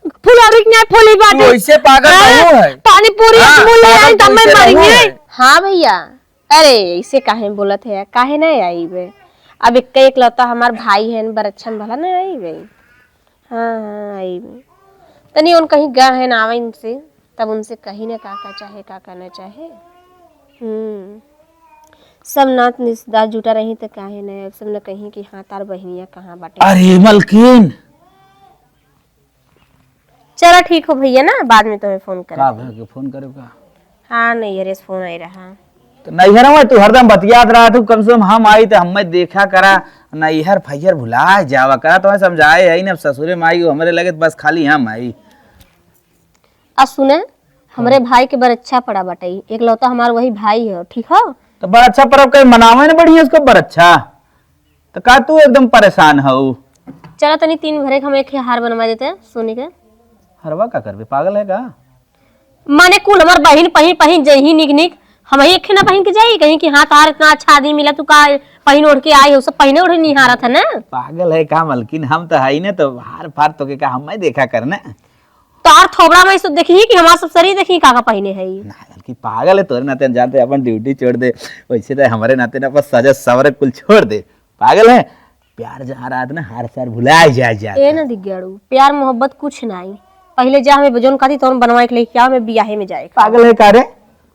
फुलौरी के नहीं फूली बाटे। तू ऐसे पागल हाँ, नहीं है। पानी पूरी हाँ, एक मूल ले पागल आई, तू तब मैं ऐसे मरेंगे। नहीं है। हाँ भैया, अरे ऐसे काहे बोलत है, काहे नहीं आई बे? अब एक एकलौता हमार भाई है, बरच्छन भला नहीं आई बे। हाँ, हाँ, आई बे। तनी उन कहीं गए हैं ना, आवे इनसे, तब उनसे कही ना का का चाहे, का का ना चाहे। हम्म। सब नात रिश्तेदार जुटा रही त काहे न, अब सब न कहीं कि हाँ, तार बहिनिया कहाँ बाटे। अरे मलकिन! चला ठीक हो भैया ना, बाद में तुम्हें फोन करे। का भैया के फोन करे का? हाँ, नैहरे से फोन आए रहा। तो नैहर में तू हरदम बतियात रहा तू, कम से कम हम आई तो हमें देखा करा, नैहर फैहर भुला जावा करा, तुम्हें समझाए है ना, अब ससुरे में आई हो, हमरे लगे तो बस खाली हम आई। आ सुने, हमरे हाँ। भाई के बरच्छा पड़ा बाटे, एकलौता हमार वही भाई है, ठीक है? तो बरच्छा परब के मनावे न बढ़िया उसको बरच्छा। तो का तू एकदम परेशान हऊ? चला तनी तीन भरे के हम एक हार बनवा देते हैं सोने के। हरवा का करबे, पागल है का? माने कुल हमार बहिन पहिन पहिन जइही निक निक, हम ही एक ना पहिन के जाई, कहीं कि हाँ तार इतना अच्छा आदमी मिला, तू का पहिन ओढ़ के आई हो, सब पहिने ओढ़े निहारत है ना। पागल है का मलकिन, हम तो है ही ना, तो हार फार तो के का हम देखा करना। तार थोबड़ा में से देखी कि हमार सब शरीर देखी का का पहिने है। ना, बल्कि पागल है, तोरे नाते हम जानते अपन ड्यूटी छोड़ दे, वैसे तो हमारे नाते ना अपन सजा सवरे कुल छोड़ दे। पागल है, प्यार जहाँ रात ना हर साल भुलाए जाए जात ए है। ना दिग्गड़ू, प्यार मोहब्बत कुछ नहीं। पहले जा हमें बजौन काती तौन बनवाए के लेके आओ, हमें बियाहे में जाए के। पागल है का रे?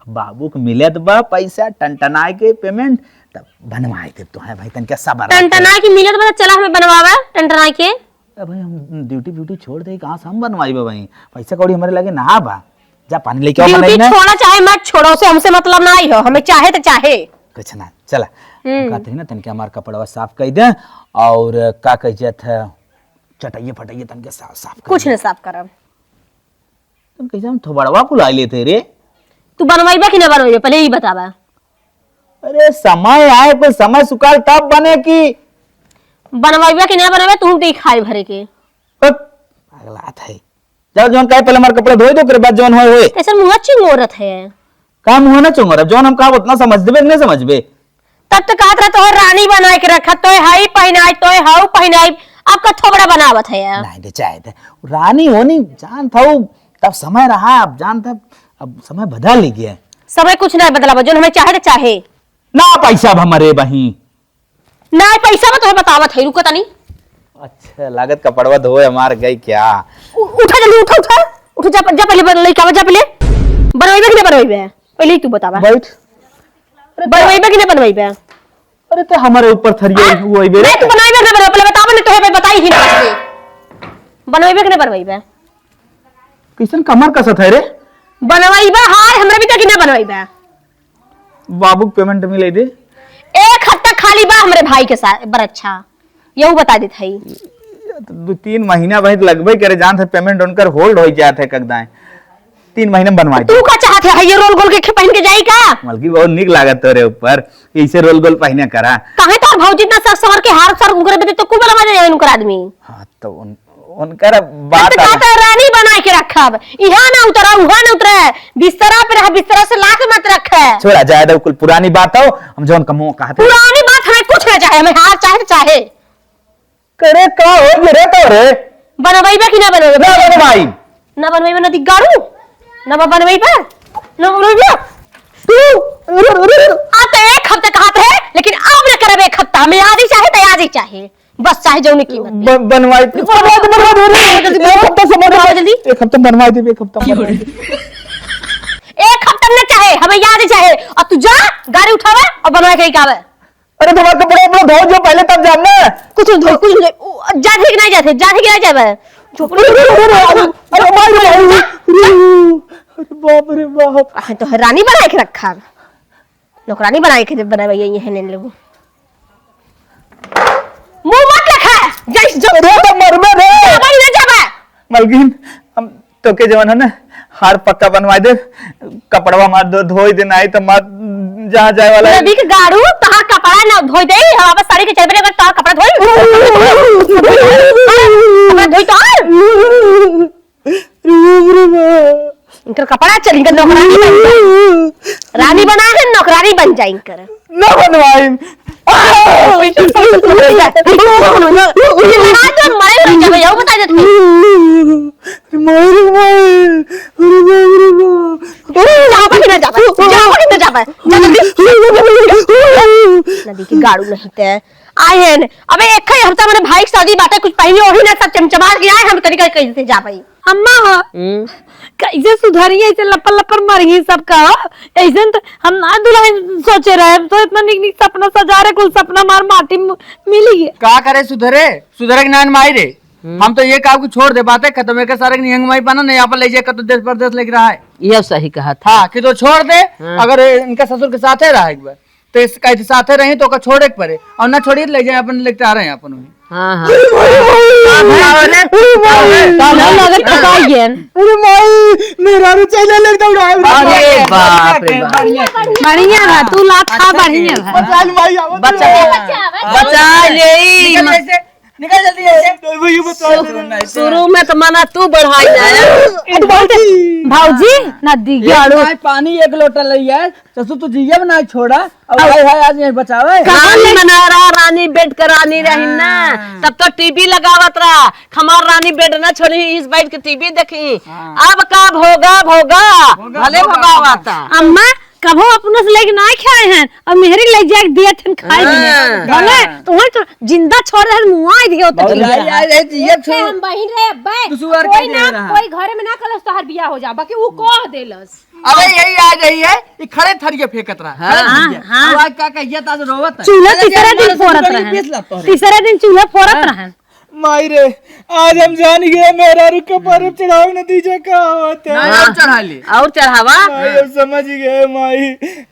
बाबू के मिलत बा पैसा टनटनाए के पेमेंट, तब बनवाए दे तो है भाई, तनके सबर रखे। टनटनाए के मिलत बा, चला हमें बनवावा टनटनाए के। अब भाई हम ड्यूटी फ्यूटी छोड़ दे, कहाँ से हम बनवाई बा भाई? पैसा कौड़ी हमारे लगे ना बा। जा पानी लेके आओ, ड्यूटी बनाई ना। छोड़ा चाहे मत छोड़ो, उसे हमसे मतलब ना आई हो, हमें चाहे तो चाहे। कुछ ना, चला। हम्म। हम कहते हैं ना, तनके हमार कपड़वा साफ कर दे और का कह जात है, चटाइए फटाइए तनके साफ, साफ कर कुछ दे। ना साफ करब। तुम कैसे हम थोबड़वा कुल आए लेते रे? तू बनवाइबा कि ना बनवाइबा, पहले ई बतावा। अरे समय आए, पर समय सुकाल तब बने कि बनवाइबा कि ना बनवाइबा, तू देखाए भरे के। हट, पागलात है। जाओ, जौन कहे पहले हमार कपड़ा धोए दो, ओकरे बाद जौन होए होए। कैसे मुँह चिंगोरत है? का मुँह ना चुंगोरब, जौन हम कहब उतना समझ देबे कि नहीं समझबे? तब तो कहत रहा तोहे रानी बनाए के रखा, तोहे हाई पहनाई, तोहे हाउ पहनाई, अब का थोबड़ा बनावत है यार। नहीं दे, चाहे दे। रानी होनी जानत हऊ, तब समय रहा, अब जानत, अब समय बदल ही गया। समय कुछ नहीं बदला बा, जौन हमें चाहे तो चाहे। ना पैसा अब हमरे बही। ना पैसा बा तोहे बतावत है, रुको तनी। अच्छा, लागत कपड़वा धोए हमार गई क्या? उ-, उठा जल्दी, उठा, उठा। उठा, जा, जा पहले बन-, लइका, जा पहले। बनवाइबे कि ना बनवाइबे? पहले ही तू बतावा। बैठ। अरे बनवाइबे कि ना बनवाइबे? अरे तो हमारे ऊपर थरिया हाँ? वो आइबे नहीं, रे। तू बनवाइबे कि ना बनवाइबे? पहले बतावा, नहीं तो है, भाई, बताई ही ना बस ये। बनवाइबे कि ना बनवाइबे? कैसन कमर कसत है रे? बनवाइबे हार हमरा भी तो कि ना बनवाइबे? बाबू के पेमेंट मिले दे। एक हफ्ता खाली बा हमरे भाई के साथ, बरच्छा। यहू बता देत हई। ये तो दो तीन महीना भाई लगबे करे, जानत है पेमेंट उनकर होल्ड हो जात है कगदाएं। तीन महीने में बनवाई तू दे। का चाहत है, ये रोल गोल के खे-, पहन के जाई का? मलकिन, बहुत निक लागत तोरे ऊपर, ऐसे रोल गोल पहने करा। काहे तोर भौजी इतना सर सवर के हार सर उगरे बदे तो कुल बनवा दे उनकर आदमी। हाँ, तो उन, उनकर बात तो आ कहता है, रानी बनाए के रखब, यहाँ ना उतरा, वहाँ ना उतरे, बिस्तरा पे रह, बिस्तरा से लात मत रखे। छोड़ा जाए दो, कुल पुरानी बात हो, हम जौन कमो कहते हैं। पुरानी बात हमें कुछ ना चाहे, हमें हार चाहे तो चाहे। करे का हो ये रे तो रे? बनवाइबे कि ना बनवाइबे? ना बनवाई। ना बनवाइबे, ना दी गाड़ू, ना बा बनवाइबे, ना बनवाइबे। तू, आ तो एक हफ्ते कहत है, लेकिन अब ना करब एक हफ्ता, हमें आज ही चाहे तो आज ही चाहे, बस चाहे जौनी कीमत दे। ब-, बनवाई, बनवाई दे, बनवाई दे, बनवाई दे, एक हफ्ता से बनवाई दे, जल्दी। एक हफ्ता बनवाई दे, एक हफ्ता बनवाई दे। एक हफ्ता ना चाहे, हमें आज ही चाहे, और तू जा गाड़ी उठावे और बनवा के लेके आवे। अरे तुम्हारा कपड़ा अपना धो जो पहले तब जाम ना। कुछ नहीं धो, कुछ नहीं धो। जा ठीक नहीं जाते, जा ठीक नहीं जावे। अरे, अरे, अरे, अरे, अरे, अरे, अरे, अरे बाप रे बाप। अरे तो रानी बनाए के रखा। नौकरानी बनाए के बनाए ये हैं लोग। मुंह मत लखा। जय जो अरे तो मरबे रे। बाबा नहीं जावे। मलकिन, हम तोके जवन है ना, हार पक्का बनवाई दे, कपड़वा मार दो, धोई दे, नाहीं तो मार जहाँ जाए वाला है। नदी के गाड़ू, तोहार कपड़ा ना धोई दे, हम आपस साड़ी के चलबे अगर तोहार कपड़ा धोई, कपड़ा धोई तो। इनकर कपड़ा चल, इनकर नौकरानी बन जाए। रानी बना है, नौकरानी बन जाए इनकर। ना बनवाइन। मरे रह जाबे, यहू बता देत हई। अरे माई रे माई, अरे बाप रे बाप। जाबा कि ना जाबा? जाबा कि ना जाबा? जा जल्दी। नदी के गाड़ू नहीं ते। आए हैं। अबे एक ही हफ्ता मेरे भाई की शादी बाटे, कुछ पहले वही ना सब चमचमा के आए, हम तरीका कैसे जाबे? अम्मा हो, हम्म। कैसे सुधरी, ऐसे लपर लपर मरही सबका हो? ऐसे न त हम ना दुल्हन सोचे रहे, हम तो इतना निक निक सपना सजा रहे, कुल सपना मार माटी म-, मिली है। का करे सुधरे? सुधरे के नान माई रे। हम्म। हम तो ये कहा कि छोड़ दे, बातें खत्म, एक सारे के निहंग माई बना, नहीं यहाँ पर ले जाए, कतो देश परदेश लेके रहा है। ये सही कहा था। हाँ, कि तो छोड़ दे, हाँ। अगर इनका ससुर के साथ है रहा एक बार। तो इस, कहीं साथे रही तो ओका छोड़े के पड़े, और ना छोड़िए तो ले जाए, अपन लेके आ रहे हैं अपन वहीं। हाँ, हाँ। अरे माई, अरे, अरे माई। काला लगत तो का गेन? अरे माई, मेहरारू चैनल एकदम उड़ाए उड़ाए। अरे बाप रे बाप। बढ़िया, बढ़िया। बढ़िया बा, तू लात खा, अच्छा बढ़िया बा। बचा ले माई, आवत बचा, है। बचा ले। निकल ऐसे, निकल जल्दी ऐसे। तो वही बता दे रहा है। शुरू में तो मना तू बढ़ाई जाए। अरे भौजी, भौजी, ना दी एक गाड़ू। भाई पानी एक लोटा ले आए, ससुर तू जियब ना छोड़ा। अब हाय हाय आज यहीं बचावे। कहाँ रानी ले- बना रहा, रानी बेड का रानी रही ना, हाँ। तब तो टीवी लगावत रहा। हमार रानी बेड ना छोड़ी, इस बैठ के टीवी देखी। हाँ। अब का भोगा, भोगा, भोगा, भले भोगा, भोगावता। भोगा। अम्मा, कभो अपने से लेके ना खाए हैं, अब मेहरी ले जाके दिए थे खाए हाँ। दिए। भले हाँ। तुम्हें तो जिंदा छोड़ रहे, मुआ दिए होते बहुत जिंदा। भाई, आज ये जिए एक से छो- हम बहिन रहे, अब्बे, तू सुअर कोई के ना, दे रहा। कोई घरे में ना कलस तोहर बियाह हो जा, बाकी वो कह देलस। अबे यही आ गई है, ये खड़े थरिये फेंकत रहा, हाँ, खड़े थरिये। हाँ। अब आज का कहिया, तो आज रोवत है। चूल्हा अरे तीसरे यार, दिन हमारे फोरत ससुर रहन। पीस लाता है। तीसरे दिन चूल्हा फोरत हाँ। रहन। माई रे, आज हम जान गए, मेहरारू के पर चढ़ाव न दीजे का होता है। नहीं, और चढ़ा ले। और चढ़ावा। माई, अब समझ गए, माई।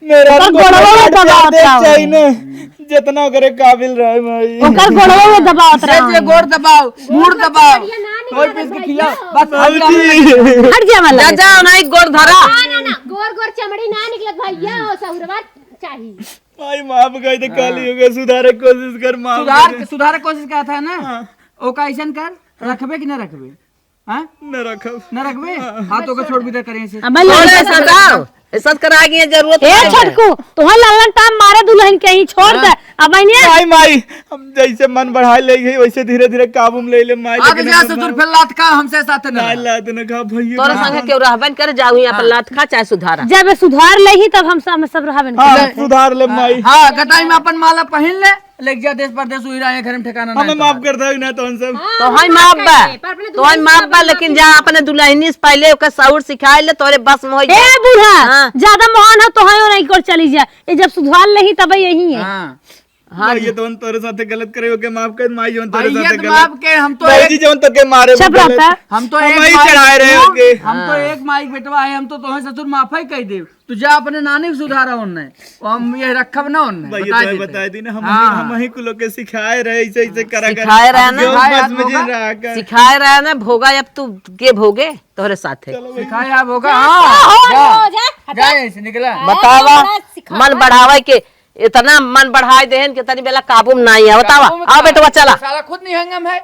मेहरारू ओकर को गोड़वा में दबावत रहो। चाहिए ना। जितना ओकरे काबिल रहे माई। ओकर गोड़वा में दबावत रहो। ये गोड़ दबाओ, मूड़ दबाओ। कोई पीस के खिलाओ। बस बाबूजी। हट जा वाला। जा, जा, नहीं गोड़ धरा। ना, ना, ना, गोर गोर चमड़ी ना निकलत भैया, हो सहुरवा चाही। माई माफ कर दे, काली हो गए, सुधारे कोशिश कर, माफ सुधार, कर दे। सुधारे कोशिश का था ना? हाँ। ओका ऐसन कर, रखबे कि ना रखबे? हाँ? न रखब। न रखबे? हाँ। हाँ, तो ओके छोड़ विदा करें से। अब छोड़, ऐसा जाओ। ऐसा करा के जरूरत ए, नहीं है। छोटकू, तोहर लल्लन टाम मारे दुल्हन के ही छोड़ दे। हाँ। अब इन्हें माई, माई, हम जैसे मन बढ़ाए ले गई, वैसे धीरे-धीरे काबू में ले ले, माई, आज लेकिन जा हम ससुर फिर लात खा, हमसे साथ न ना रहा। लात न खा, भैया तोरा ना। संगे केहू रहबे न करे, जाऊ ही अपन हाँ। लात खा, चाहे सुधारा। जब सुधार ले ही, तब हम सब, हम सब रहबे न हाँ, करे। सुधार ले, हाँ। माई। हाँ, गटाई में अपन माला पहिन ले। लेके जा देश परदेश, उही रहे, घर में ठिकाना हमें नहीं माफ तोहार। कर दे ना तो हम सब। हाँ, तो हम है माफ माफ बा। कर दे, पर अपने तो है दुल्हन माफ से बा, बात लेकिन मत जा कर। अपने दुल्हनी से पहले ओकर सऊर सिखाए ले, तोरे बस में हो ए जाए। बूढ़ा, हाँ। ज्यादा महान हो तो है नहीं कर चली जा। ये जब सुधार लेही तब यही है। हाँ। हाँ भाई, जी। ये तो हम तोरे साथे गलत करे, ओके माफ कर, माई, जौन तोरे भैया, साथे तो गलत। माफ के, हम तो भौजी, एक जौन तो के मारे चुप गलत। रहता। हम तो हम एक वही माई चढ़ाए रहे के, ओके। हम तो हाँ। एक माई बेटवा है, हम तो तोहे ससुर माफे कह देब। तू जा अपने नानी के सुधारा उनने, हम ये रखब ना उनने, भाई, ये बताए तो देते। बताए दी ना, हम हाँ। वही, हम वही कुल के सिखाए रहे, ऐसे, ऐसे करा कर। सिखाए रहे अब ना। जो सिखाए बस में रहा। जिन रहा कर। सिखाए रहे ना, भोगा अब तू के भोगे तोहरे साथे। चलो भाई। सिखाए आप होगा, हाँ, हाँ, जा, हो, जा, हटा। जा, ऐसे निकला। बतावा, बड़ा सिखाए। मन बढ़ावे के इतना मन बढ़ाए देहन कि तनी बेला काबू में नाई है। बतावा, काबू में आओ का? बेटवा, चला। साला खुद निहंगम है,